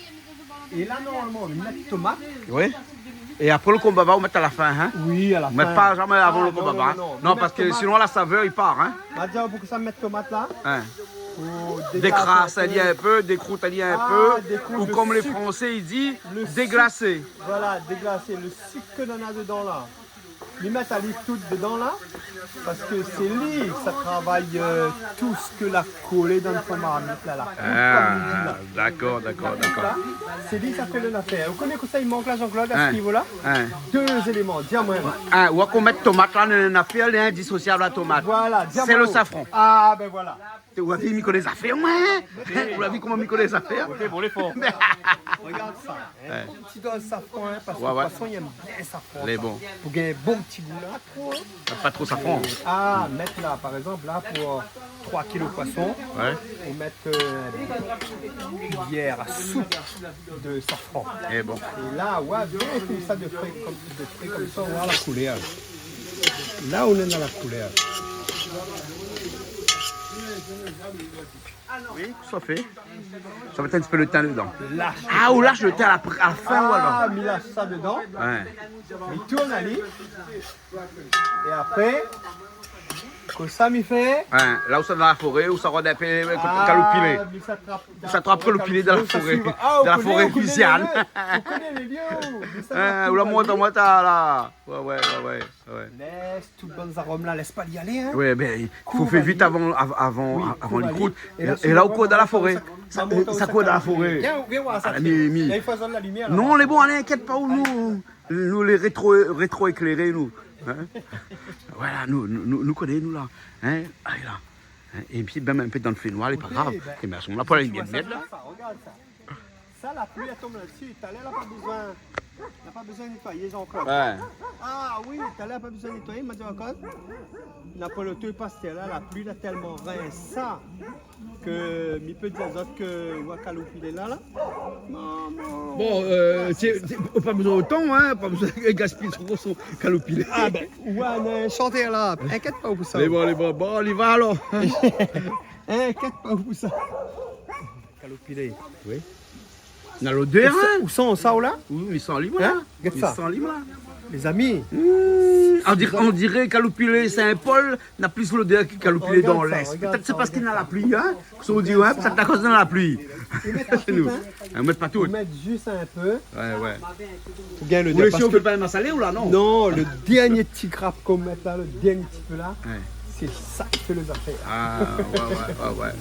É la, normalman, ou mèt tomat. Oui. É apré, le konbava, ou mèt a la fin, hein ? Oui, a la fin. Ou mèt pa zamé avan le konbava, hein ? Ah, non, non, non. Non, parske sinon, la savèr i par, hein ? Ma di aou poukosa mi mèt tomat la. Hein ? Ou dékras ali in pé, dékrout ali in pé, ou konm lé Fransé i di, déglasé. Ah, dékrout le sik. Le sik. Voilà, déglasé. Le sik ke nana dedan la. Li mèt ali tout dedan la, parske sé li sa travay, euh, tout sak la kolé dan fon marmit la, la koup, konm i di la. Ah, dakor, dakor, dakor. Sé li sa fé le nafèr. Ou koné kosa i mank la, Jean-Claude, a se nivo la ? Hein. Dé zéléman, di amoin. Hein, ou koné tomat la, néna in nafèr, lé indisosiab la tomat. Voilà, di amoin. Sé le safran. Ah, ben voilà. Ou la vi, mi koné zafèr, moin. Ou la vi koman mi koné zafèr. Ok, bon, lé for. Regard sa, hein. Ouais. In ti doz safran, hein, parske poison i èm bien safran. Lé bon. Pou gingn bon ti gou la, tro, hein. Pa tro safran. Ah, mèt la, par égzanp, la, pou, euh, troi kilo poison, ouais, ou mèt, euh, in kuiyèr a soup de safran. É bon. É la, ouais, bien konmsa de fré, konm, de fré konmsa, ou voi la koulèr. La, ou néna la koulèr. Oui, sa fé. Sa va mèt in ti pé le tin dedan. Lash. Ah, ou lash le tin a la pr-, a la fin, ou alor. Ah, mi lash sa dedan. Ouais. Mi tourn ali. É apré, kosa mi fé ? Hein, la ou sa dan la foré, ou sa rod in pé, euh, kaloupilé. Ah, mi sa trap, ou sa trap kaloupilé dan la foré. Sa suiv. Ah, dan la foré luiziane. Ou koné lé lié, ou koné lé lié, ou. Hein, ou la mont, mont la. Ouais, ouais, ouais, ouais, ouais. Lès tout bann zarom la, lès pa li alé, hein. Ouais, ben, i fo fé vit avan, av-, avan, avan li krout. É la, ou kour dan la foré. Sa, sa kour dan la foré. Vien, vien voir sa. Ah, mi, mi. La, i fo zone la limièr la. Non, lé bon, alé, inkièt pa ou, nou. Nou lé rétro, rétro ékléré, nou. Hein ? Voilà, nou, nou, nou, nou koné, nou, la. Hein ? Alé, la. Hein ? É pi, mèm in pé dan le fénoir, lé pa grav. Ékout, ben, é mé a se moman la, pou la limièr, sa, mèt la. Sa, regard sa. Sa, la pli la tonm la dsi. Talèr la pa bezoin, la pa bezoin nétoiyé, Jean-Claude. Ouais. Ah oui, talèr la pa bezoin nétoiyé, ma di ankor. Na pa lo tour pastèr la, la pli la tèlman rins sa. Ke mi pé dir azot ke ou va kaloupilé la, la. Non, non. Bon, euh, sé, sé, pa bezoin otan, hein, pa bezoin gaspiy tro son kaloupilé. Ah ben, ou néna in shantèr la. Inkièt pa ou pou sa. Lé bon, lé bon. Bon, on y va alor. Inkièt pa ou pou sa. Kaloupilé. Oui. Na lodèr, hein. Ou san, ou san sa, ou la ? Oui, mi san ali, moin, la. Hein ? Gèt sa. Mi san ali, moin, la. Lézami. Hmm, on diré, on diré kaloupilé Saint-Paul na plis lodèr ke kaloupilé dan Lès. Regard sa, regard sa. Pétèt sé parske na la pli, hein. Kosa ou di, ouais, pétèt akoz na la pli. Ou mèt pa tout, hein. Hein, ou mèt pa tout. Ou mèt zis in pé. Ouais, ouais. Pou gingn lodèr. Ou lès in pé pa masalé ou la, non ? Non, le dernié ti grap ke ou mèt la, le dernié ti pé la, ouais, sé sa ki fé lé zafèr. Ah, ouais, ouais, ouais, ouais.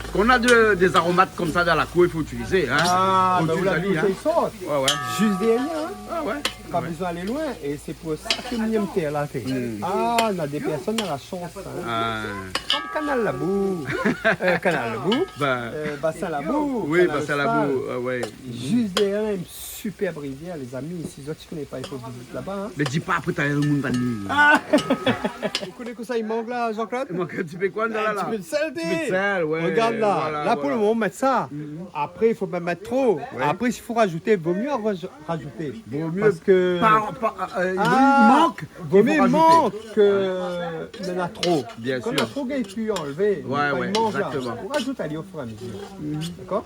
Kan ou na de, dé zaromat konmsa dan la kour, i fo itilizé, hein. Ah, ben, ou la vi, hein. Ouais, ouais. Zis dèrièr, hein. Ah, ouais. Pa bezoin alé loin. É sé pou sa ke mi yèm tèr la fé. Hmm. Ah, na dé pèrsone na la shans, hein. Ah. Konm Kanal Labou. Euh, Kanal Labou. Ben. Euh, Basin Labou. Oui, Kanal Basin Labou. Austral. Ah, ouais. Zis dèrièr, in sipèrb rivièr, lézami. Si zot i koné pa, i fo vizit laba, hein. Mé di pa, apré talèr lo moun va ni. Ah. Ou koné kosa i mank la, Jean-Claude ? I mank in ti pé koi, la, la. In ti pé de sèl, té. In ti pé de sèl, ouais. Regard la. Voilà, voilà. La, pou le moman, ou mèt sa. Mhm. Apré, i fo pa mèt tro. Ouais. Apré, si fo rajouté, vo mié raj-, rajouté. Vo mié pa, pa, euh, i mank, vo mié i mank ke néna tro. Bien sir. Kan néna tro, i pé anlvé. Ouais, ouais, égzaktoman. Ou rajout ali o fur é a mezir. Mhm. Dakor ?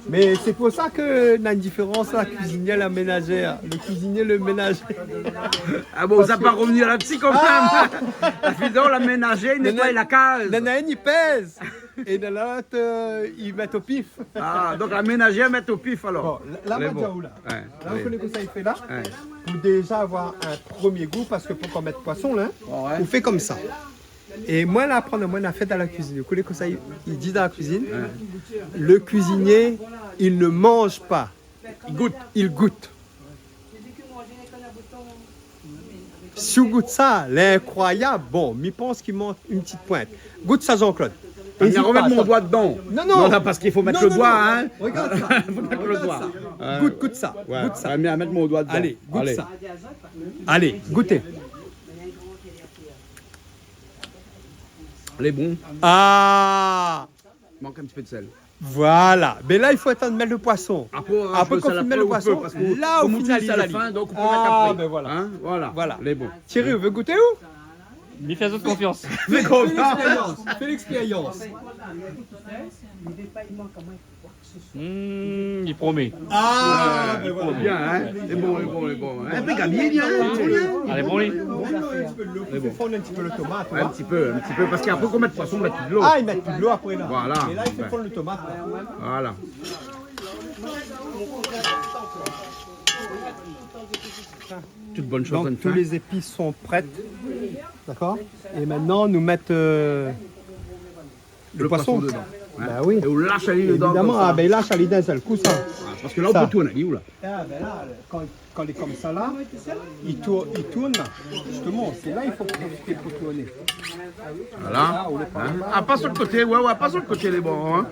Mé sé pou sa ke na in diférans, la kuizinièr, la ménazèr. Le kuizinié, le ménazèr. Ah bon, sa pa revni la dsi kanmèm. Ah ! La fi, la ménazèr, i nétoy la kaz. Néna, néna inn i pèz. É néna lot, euh, i mèt o pif. Ah, donk la ménazèr i mèt o pif, alor. Bon, la, la, ma di aou la. Ouais, oui. La, ou koné kosa i fé la ? Ouais. Pou déza avoir in promié gou, parske pou kan ou mèt poison la, ouais, ou fé konmsa. É moin, la aprann amoin, na fé dan la kuizine. Ou koné kosa i, i di dan la kuizine ? Ouais. Le cuisinier, il ne mange pas. I gout. I gout. Si ou gout sa, lé inkroiyab. Bon, mi pans i mank in ti point. Gout sa, Jean-Claude. Ézit pa. Mèt mon doi dedan. Non, non. Non, la, parske i fo mèt le doi, hein. Regard sa. Fo mèt le doi. Regard sa. Euh, gout, gout sa. Ouais. Gout sa. Ouais, mé mèt mon doi dedan. Alé, gout sa. Alé, gouté. Lé bon. Ah ! Mank in ti pé de sèl. Voilà. Mé la, i fo atann mèt le poison. Apré, euh, apré, kan ou fine mèt le poison, parske la, ou fine ali. Konm ou di, sé la fin, donk ou pé mèt apré. Ah, ben voilà. Hein, voilà. Voilà. Lé bon. Thierry, ou vé gouté ou ? Mi fé azot konfians. Fé konfians. Fé l'expérience. Fé l'expérience. Hmm, li promé. Ah, ben voilà. Bien, hein. Lé bon, lé bon, lé bon. Inpé gabié, bien, hein. Alé, bon, li. Bon, la, i fé fonn in ti pé lo tomat, in ti pé, in ti pé, parské apré, kan i mèt poison, i mèt pi dolo. Ah, i mèt pi dolo apré, la. Voilà. É la, i fé fonn lo tomat, la. Voilà. Tout bann shoz. Donc, tout lé zépis lé paré. Dakor ? É mintnan, nou mèt, euh, lo poison dedan, hein. Ben oui. É ou lash ali dedan. Évidaman, konmsa. Ah ben, i lash ali d'in sèl kou, sa. Ah, parské la, ou pé tourn ali, ou la. Ah ben la, kan, kan lé konmsa la, i tour-, i tourn la. Zistoman, sé la i fo profité pou tourné. Voilà. Hein ? Ah, pas su lo koté, ouais, ouais, pas su lo koté, lé bon, hein.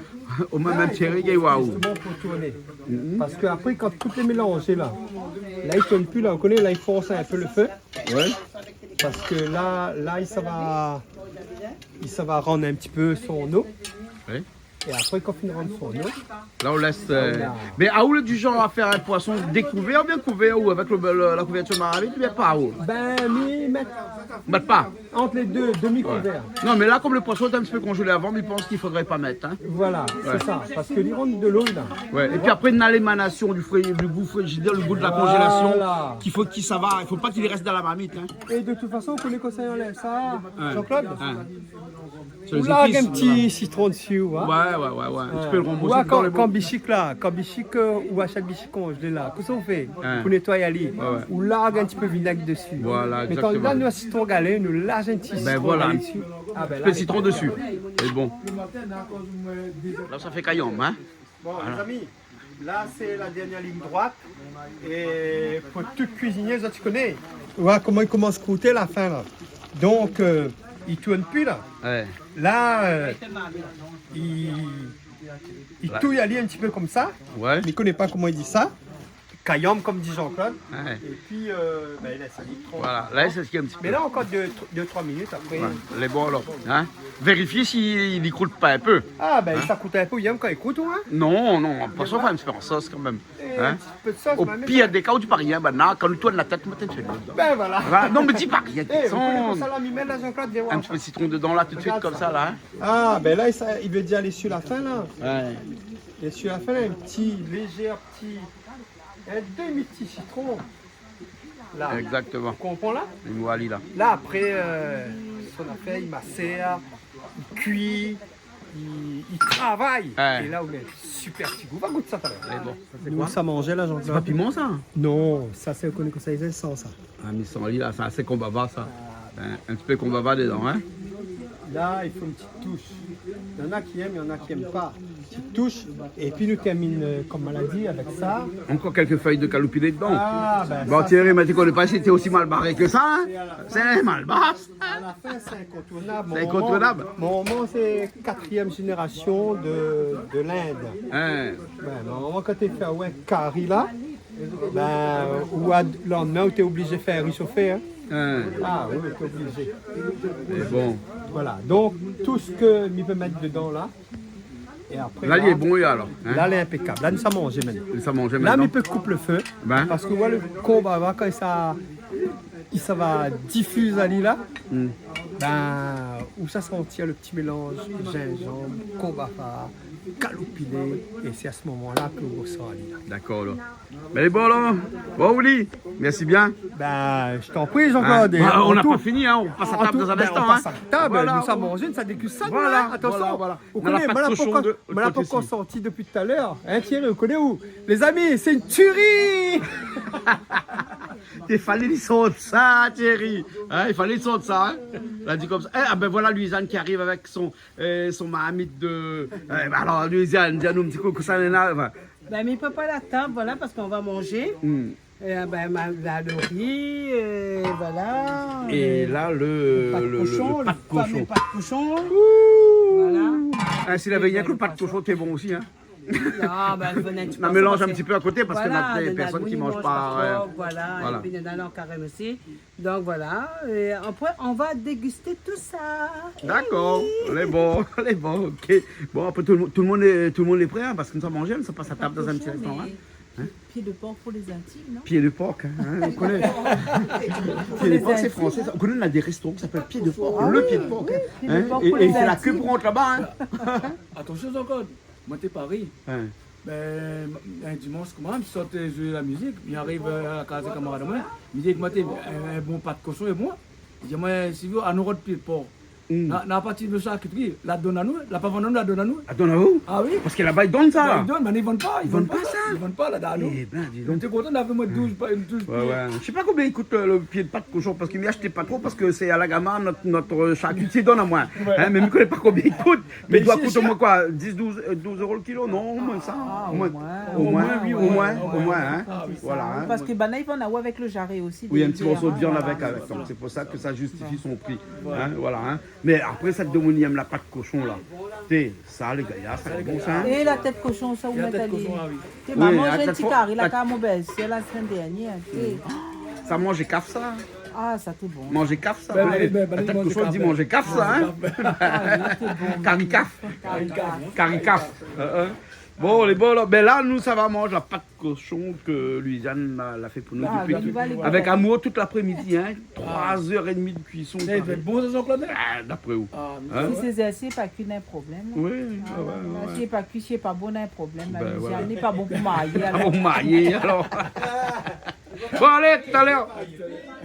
Omwin mèm Thierry i gingn oir aou. Zistoman pou tourné. Parské apré, kan tout lé mélanzé la, la i tourn pi la, ou koné, la i fors in pé lo fé. Ouais. Parské la, la, i sava, i sava rann in ti pé son lo. Ouais. É apré, kan fine rann son lo, la, ou lès, euh, mé aou lé du genre à faire un poisson découvert, bien couvert, ou avec le, le, la couverture de marmite, bien pas, ou ? Ben, mi mèt, mèt pas. Ant lé dé, demi-couvert. Ouais. Non, mé la, konm lo poison lé in ti pé konzélé avan, mi pans i fodré pa mèt, hein. Voilà, sé sa. Parské li rann dolo, la. Ouais. É pi apré, na lémanasion du fri-, du gou frizidèr, lo gou de la konzélasion, k'i fo k'i sava, i fo pa k'i rès dan la marmit, hein. É de tout fason, ou koné kosa i anlèv sa, Jean-Claude ? Ou larg in ti sitron dsi, hein. Ouais, ouais, ouais, ouais. In ti pé lo ranbours dan lé bon. Kan, kan bishik la, kan bishik, euh, ou ashèt bishik konzélé la, kosa ou fé ? Hein. Pou nétoy ali. Ouais, ouais. Ou larg in ti pé vinèg dsi. Voilà, exactement. Mé kan la, nou, sitron galé, nou larg in ti sitron galé dsi. Ah ben la, in ti pé sitron dsi. Lé bon. La, sa fé kayanm, hein ? Bon, lé zami, la, sé la dernièr lign droit. É pou tout kuizinié, zot i koné. Oua koman i komans kouté la fin, la. Donk, euh, i tourn pi, la. Ouais. La, euh, i, i touy ali in ti pé konmsa. Ouais. Mi koné pa koman i di sa. Kayanm, konm di Jean-Claude. Ouais. É pi, euh, ben, i lès ali trank. Voilà. La, sé sak i lé in ti pé. Mé la, ankor dé, dé, troi minit apré. Ouais. Lé bon, alor. Hein ? Vérifié si li krout pa in pé. Ah, ben, sa krout in pé, i yèm kan i krout, hein ? Non, non, poison, fé in ti pé an sos kan mèm. É, hein ? In ti pé de sos, mé... O pir dé ka, ou di pa rien, ben la, kan nou tourn la tèt, nou mèt in ti pé dedan. Ben voilà. Voilà. Non, mé di pa rien. É, ou koné kosa la, mi mèt la, Jean-Claude, vien oir. In ti pé sitron dedan, la, tout de suit, konmsa, la, hein ? Ah, ben la, sa, i vé dir alé su la fin, la. Ouais. É su la fin, la, in ti, lézé ti, in demi ti sitron. La. Exactement. Ou konpran la ? Li mèt ali la. La, apré, euh, son afèr, i masèr, i kui, i, i travay. Ouais. É la, ou mèt super ti gou. Va gout sa talèr. Lé bon. Sa, sé koi ? Nou sa manzé la, Jean-Claude. Sé pa piman, sa ? Non, sa, sé, ou koné kosa i fé san sa. Ah, mi san ali la, sa, sé konbava, sa. Ah. Hein, in ti pé konbava dedan, hein ? La, i fo in ti toush. Néna ki yèm, néna ki yèm pa. Ti toush. É pi nou tèrmine, euh, konm la di, avèk sa. Ankor kèk fèy de kaloupilé dedan. Ah, ben, bon, sa, Thierry, sa, mé ou koné pa si té osi mal baré ke sa, hein ? Sé in malbar, sa. A la fin, sé inkontournab. Sé inkontournab. Mon momon, mon momon, sé katrièm zénérasion de, de l'Inde. Hein. Ben, mon momon, kan té fé, ouais, kari la, ben, ou a, landmin, ou té oblizé fé résofé, hein. Hein. Ah oui, ou té oblizé. Lé bon. Voilà. Donk, tout sak mi pé mèt dedan la, é apré la, li lé bon, alor, hein ? La, li lé inpékab. La, nou sa manzé mintnan. Nou sa manzé mintnan. La, mi pé koup lo fé. Ben. Parske, ouais, lo konbava, kan sa, i sava difiz ali la, hmm, ben, ou sa santi lo ti mélanz zinzanm, konbava, kaloupilé, é sé a se moman la ke ou resan ali la. Dakor, alor. Mé lé bon, alor. Bon, Willy, mèrsi bien. Ben, je t'en prie, Jean-Claude. Hein ? Ben, nou la pa fini, hein. Nou pas a tab dan in instan, hein. Voilà, nou sa manzé, nou sa dégust sa, nou, hein. Voilà, voilà. Atansion. Ou koné, moin la pankor, moin la pankor sorti dopi talèr. Hein, Thierry, ou koné ou ? Lézami, sé in tuerie ! I falé li sort sa, Thierry. Hein, i falé li sort sa, hein. La di konmsa. Eh, ah ben voilà, Louise-Anne ki ariv avèk son, euh, son marmit de, euh, alor, Louise-Anne, di anou in ti kou, kosa néna, enfin. Ben, mi prépar la tab, voilà, parske nou va manzé. Hmm. Eh ben, ma, la, lo ri, euh, voilà, euh, lo pat koshon, lo fameux pat koshon. Ouh. Voilà. Ah, si lavé rienk lo pat koshon, té bon osi, hein. Non, ben, nou mélanz in ti pé a koté parske néna dé pèrsone ki manz pa, euh, voilà, voilà. É pi néna an karèm osi. Donk voilà, é apré, nou va dégusté tout sa. Dakor, lé bon, lé bon, OK. Bon, apré, tout lo moun, tout lo moun lé, tout lo moun lé pré, hein, parske nou sa manzé, nou sa pas a tab dan in ti instan, hein. Hein ? Pied de porc pour les intimes, non ? Pied de porc, hein, hein, ou koné. Pied de porc, sé fransé, sa. Ou koné, néna dé restoran ki apèl Pied de porc, le pied de porc, hein. Ah oui, oui, pied de porc pour les intimes. Hein ? É, é sé la ké pou rant laba, hein. Atansion, Jean-Claude, moin té Paris. Hein. Bin, in dimansh, koman, mi sort, eu, zoué la mizik, mi ariv, eu, a la kaz in kamarad amoin, mi di, « Ékout, in, in bon pat koshon é bon. » Li di amoin, « Silvio, anou rod pié d'por. » Hmm. Na, na parti de sharkitri, la donn anou, la pa vann anou, la donn anou. La donn anou ? Ah oui. Parske laba i donn sa. Bin, i donn, mé i vann pa, i vann pa sa. I vann pa, la donn anou. Eh bin, di donk. Nou té kontan, nou lavé omoin douz, pa, douz pié. Ouais, ouais. Mi koné pa konbien i kout le, le pié de pat koshon, parske mi ashèt pa tro, parske sé Alagama, nout, nout, eu, sharkitié i donn amoin. Ouais. In, mé mi koné pa konbien i kout. Mé i doi kout omoin koi, dis, douz, eu, douz euro le kilo, non, omoin sa. Ah, omoin. Omoin, oui, omoin, omoin, in. Ah oui, sa. Voilà, in. Parske banna i vann avèk le jaré osi, oui, dé, in ti morso de viann avèk, avèk. Donk sé pou sa ke sa zistifi son pri. Voilà. In, voilà, in. Mé apré, sa, demoun i èm la pat koshon la. Té, sa, lé gayar, sa lé bon sa, in. É la tèt koshon, sa, ou mèt ali. La tèt koshon, ah oui. Té, ma manz in ti kari la, kan mon bèl-sèr la semèn dèrnièr, té. Sa manz kaf sa. Ah, sa té bon. Manz kaf sa. Bin, bin, bin, la tèt koshon i di manz kaf sa, in. Ah oui, té bon. Kari kaf. Kari kaf. Kari kaf. Eu, eu. Bon, lé bon, la. Bin la, nou, sa va manz la pat koshon ke Louisiane la, la fé pou nou dopi tout, avèk amour, tout laprémidi, in. Troi zèr é dmi de kuison. Sa i doi èt bon, sa, Jean-Claude ? Ah, dapré ou ? Mé si sé zèr, sé pa kui, na in problèm la. Oui, ouais, ouais. Si lé pa kui, si lé pa bon, na in problèm la. Bin, Louisiane lé pa bon pou marié, alor. Pou marié, alor. Bon, alé, talèr.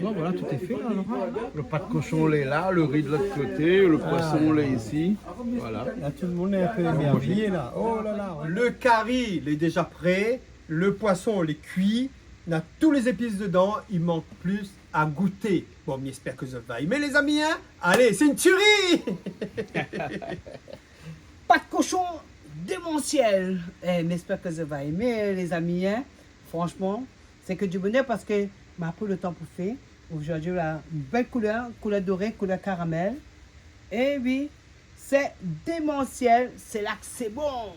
Bon, voilà, tout est fait, là, alors, hein. Le pat koshon lé la, le ri de lot koté, le poisson lé isi. Voilà. Là, tout le monde est un peu émerveillé, là. Oh là là. Le kari, il est déjà prêt. Le poisson, il est cuit. On a tous les épices dedans. Il manque plus à goûter. Bon, mi èspèr ke zot va èm, lézami, in. Alé, sé in tiori. Pat koshon démansièl. Eh, mi èspèr ke zot va èm, lézami, in. Franshman, sé ke di bonèr parske ma pri le tan pou fé. Zordi, la, in bèl koulèr, koulèr doré, koulèr karamèl. É oui, sé démansièl, sé la ke sé bon.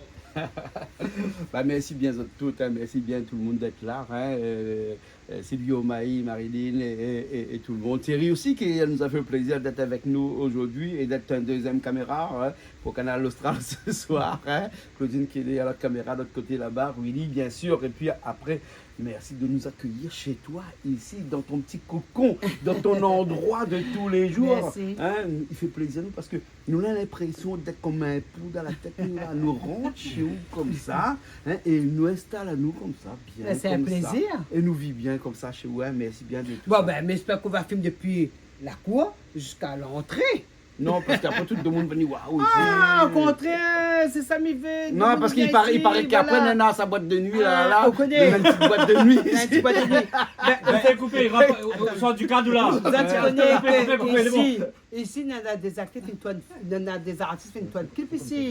Ba, mèrsi bien zot tout, in, mèrsi bien tout le moun d'èt la, in, eu, eu, Silvio, Maï, Marilyn é, é, é, é tout le moun. Thierry osi, ki la fé plézir d'èt avèk nou zordi é d'èt in dézièm kaméra, in, pou Kanal Austral se soir, in. Claudine ki lé a lot kaméra, lot koté laba, Willy, bien sir, é pi apré, mèrsi de nous accueillir chez toi, ici, dans ton petit cocon, dans ton endroit de tous les jours. Mèrsi. In, i fé plézir anou parske nou, nou na linprésion d'èt konm in poud a la tèt, nou, la, nou rant shé ou konmsa, in, é nou instal anou konmsa, bien konmsa. Mé sé in plézir. É nou viv bien konmsa shé ou, in, mèrsi bien de tout sa. Bon, bin, mi èspèr k'ou va film dopi la kour ziska lantré. Non, parske apré, tout le moun i vien, waouh, isi. Ah, o kontrèr, sé sa mi vé. Non, parske i paré, i paré ke apré, voilà, nana sa boit de nui, la, la. Ah, ou koné. Nana in ti boit de nui isi. Nana in ti boit de nui. Bin, bin, fé koupé, i rant, i sort du kad, la. Sa, ti koné, koupé, koupé, koupé, lé bon. Isi, isi, nana dé zartis fé in tourn, nana dé zartis fé in tourn klip isi.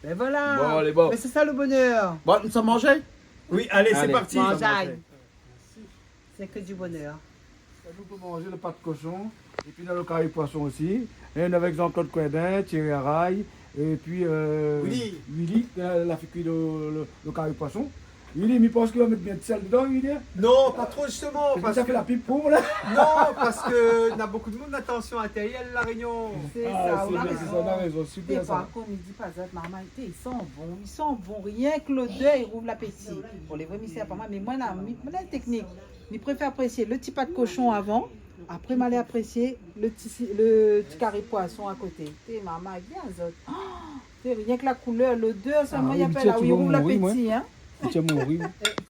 Bin voilà. Bon, alé, bon. Mé sé sa le bonèr. Bon, nou sa manzé ? Oui, alé, sé parti. Alé, manzay. Sé ke di bonèr. Sa nou pou manzé le pat koshon, épi nou na le kari poisson osi. É nou avèk Jean-Claude Coindin, Thierry Aray, épi, eu, Willy. Willy, la, la fé kui le, le, le kari poisson. Willy, mi pans ke va mèt bien de sèl dedan, Willy, in ? Non, pa tro, zisteman, parske sa fé la pib pou, la. Non, parske na bonpé de moun, atansion, atérièl La Rényon. Sé sa, ou na rézon. Ah, sé bien, sé sa, ou na rézon, sipèr sa. Défoi, konm i di, par égzanp, marmay, té, i san bon, i san bon, rienk lodèr i rouv lapéti. Bon, lé vré mistèr pa moin, mé moin la, mi, moin la in tèknik. Mi préfèr aprésié le ti pat koshon avan, apré mi alé aprésié le ti, le ti kari poisson a koté. Té, marmay, bien zot. Té, rienk la koulèr, lodèr, sa, ah oui, i apèl, ah oui, i rouv lapéti, in. Li tienbo mouri, moin.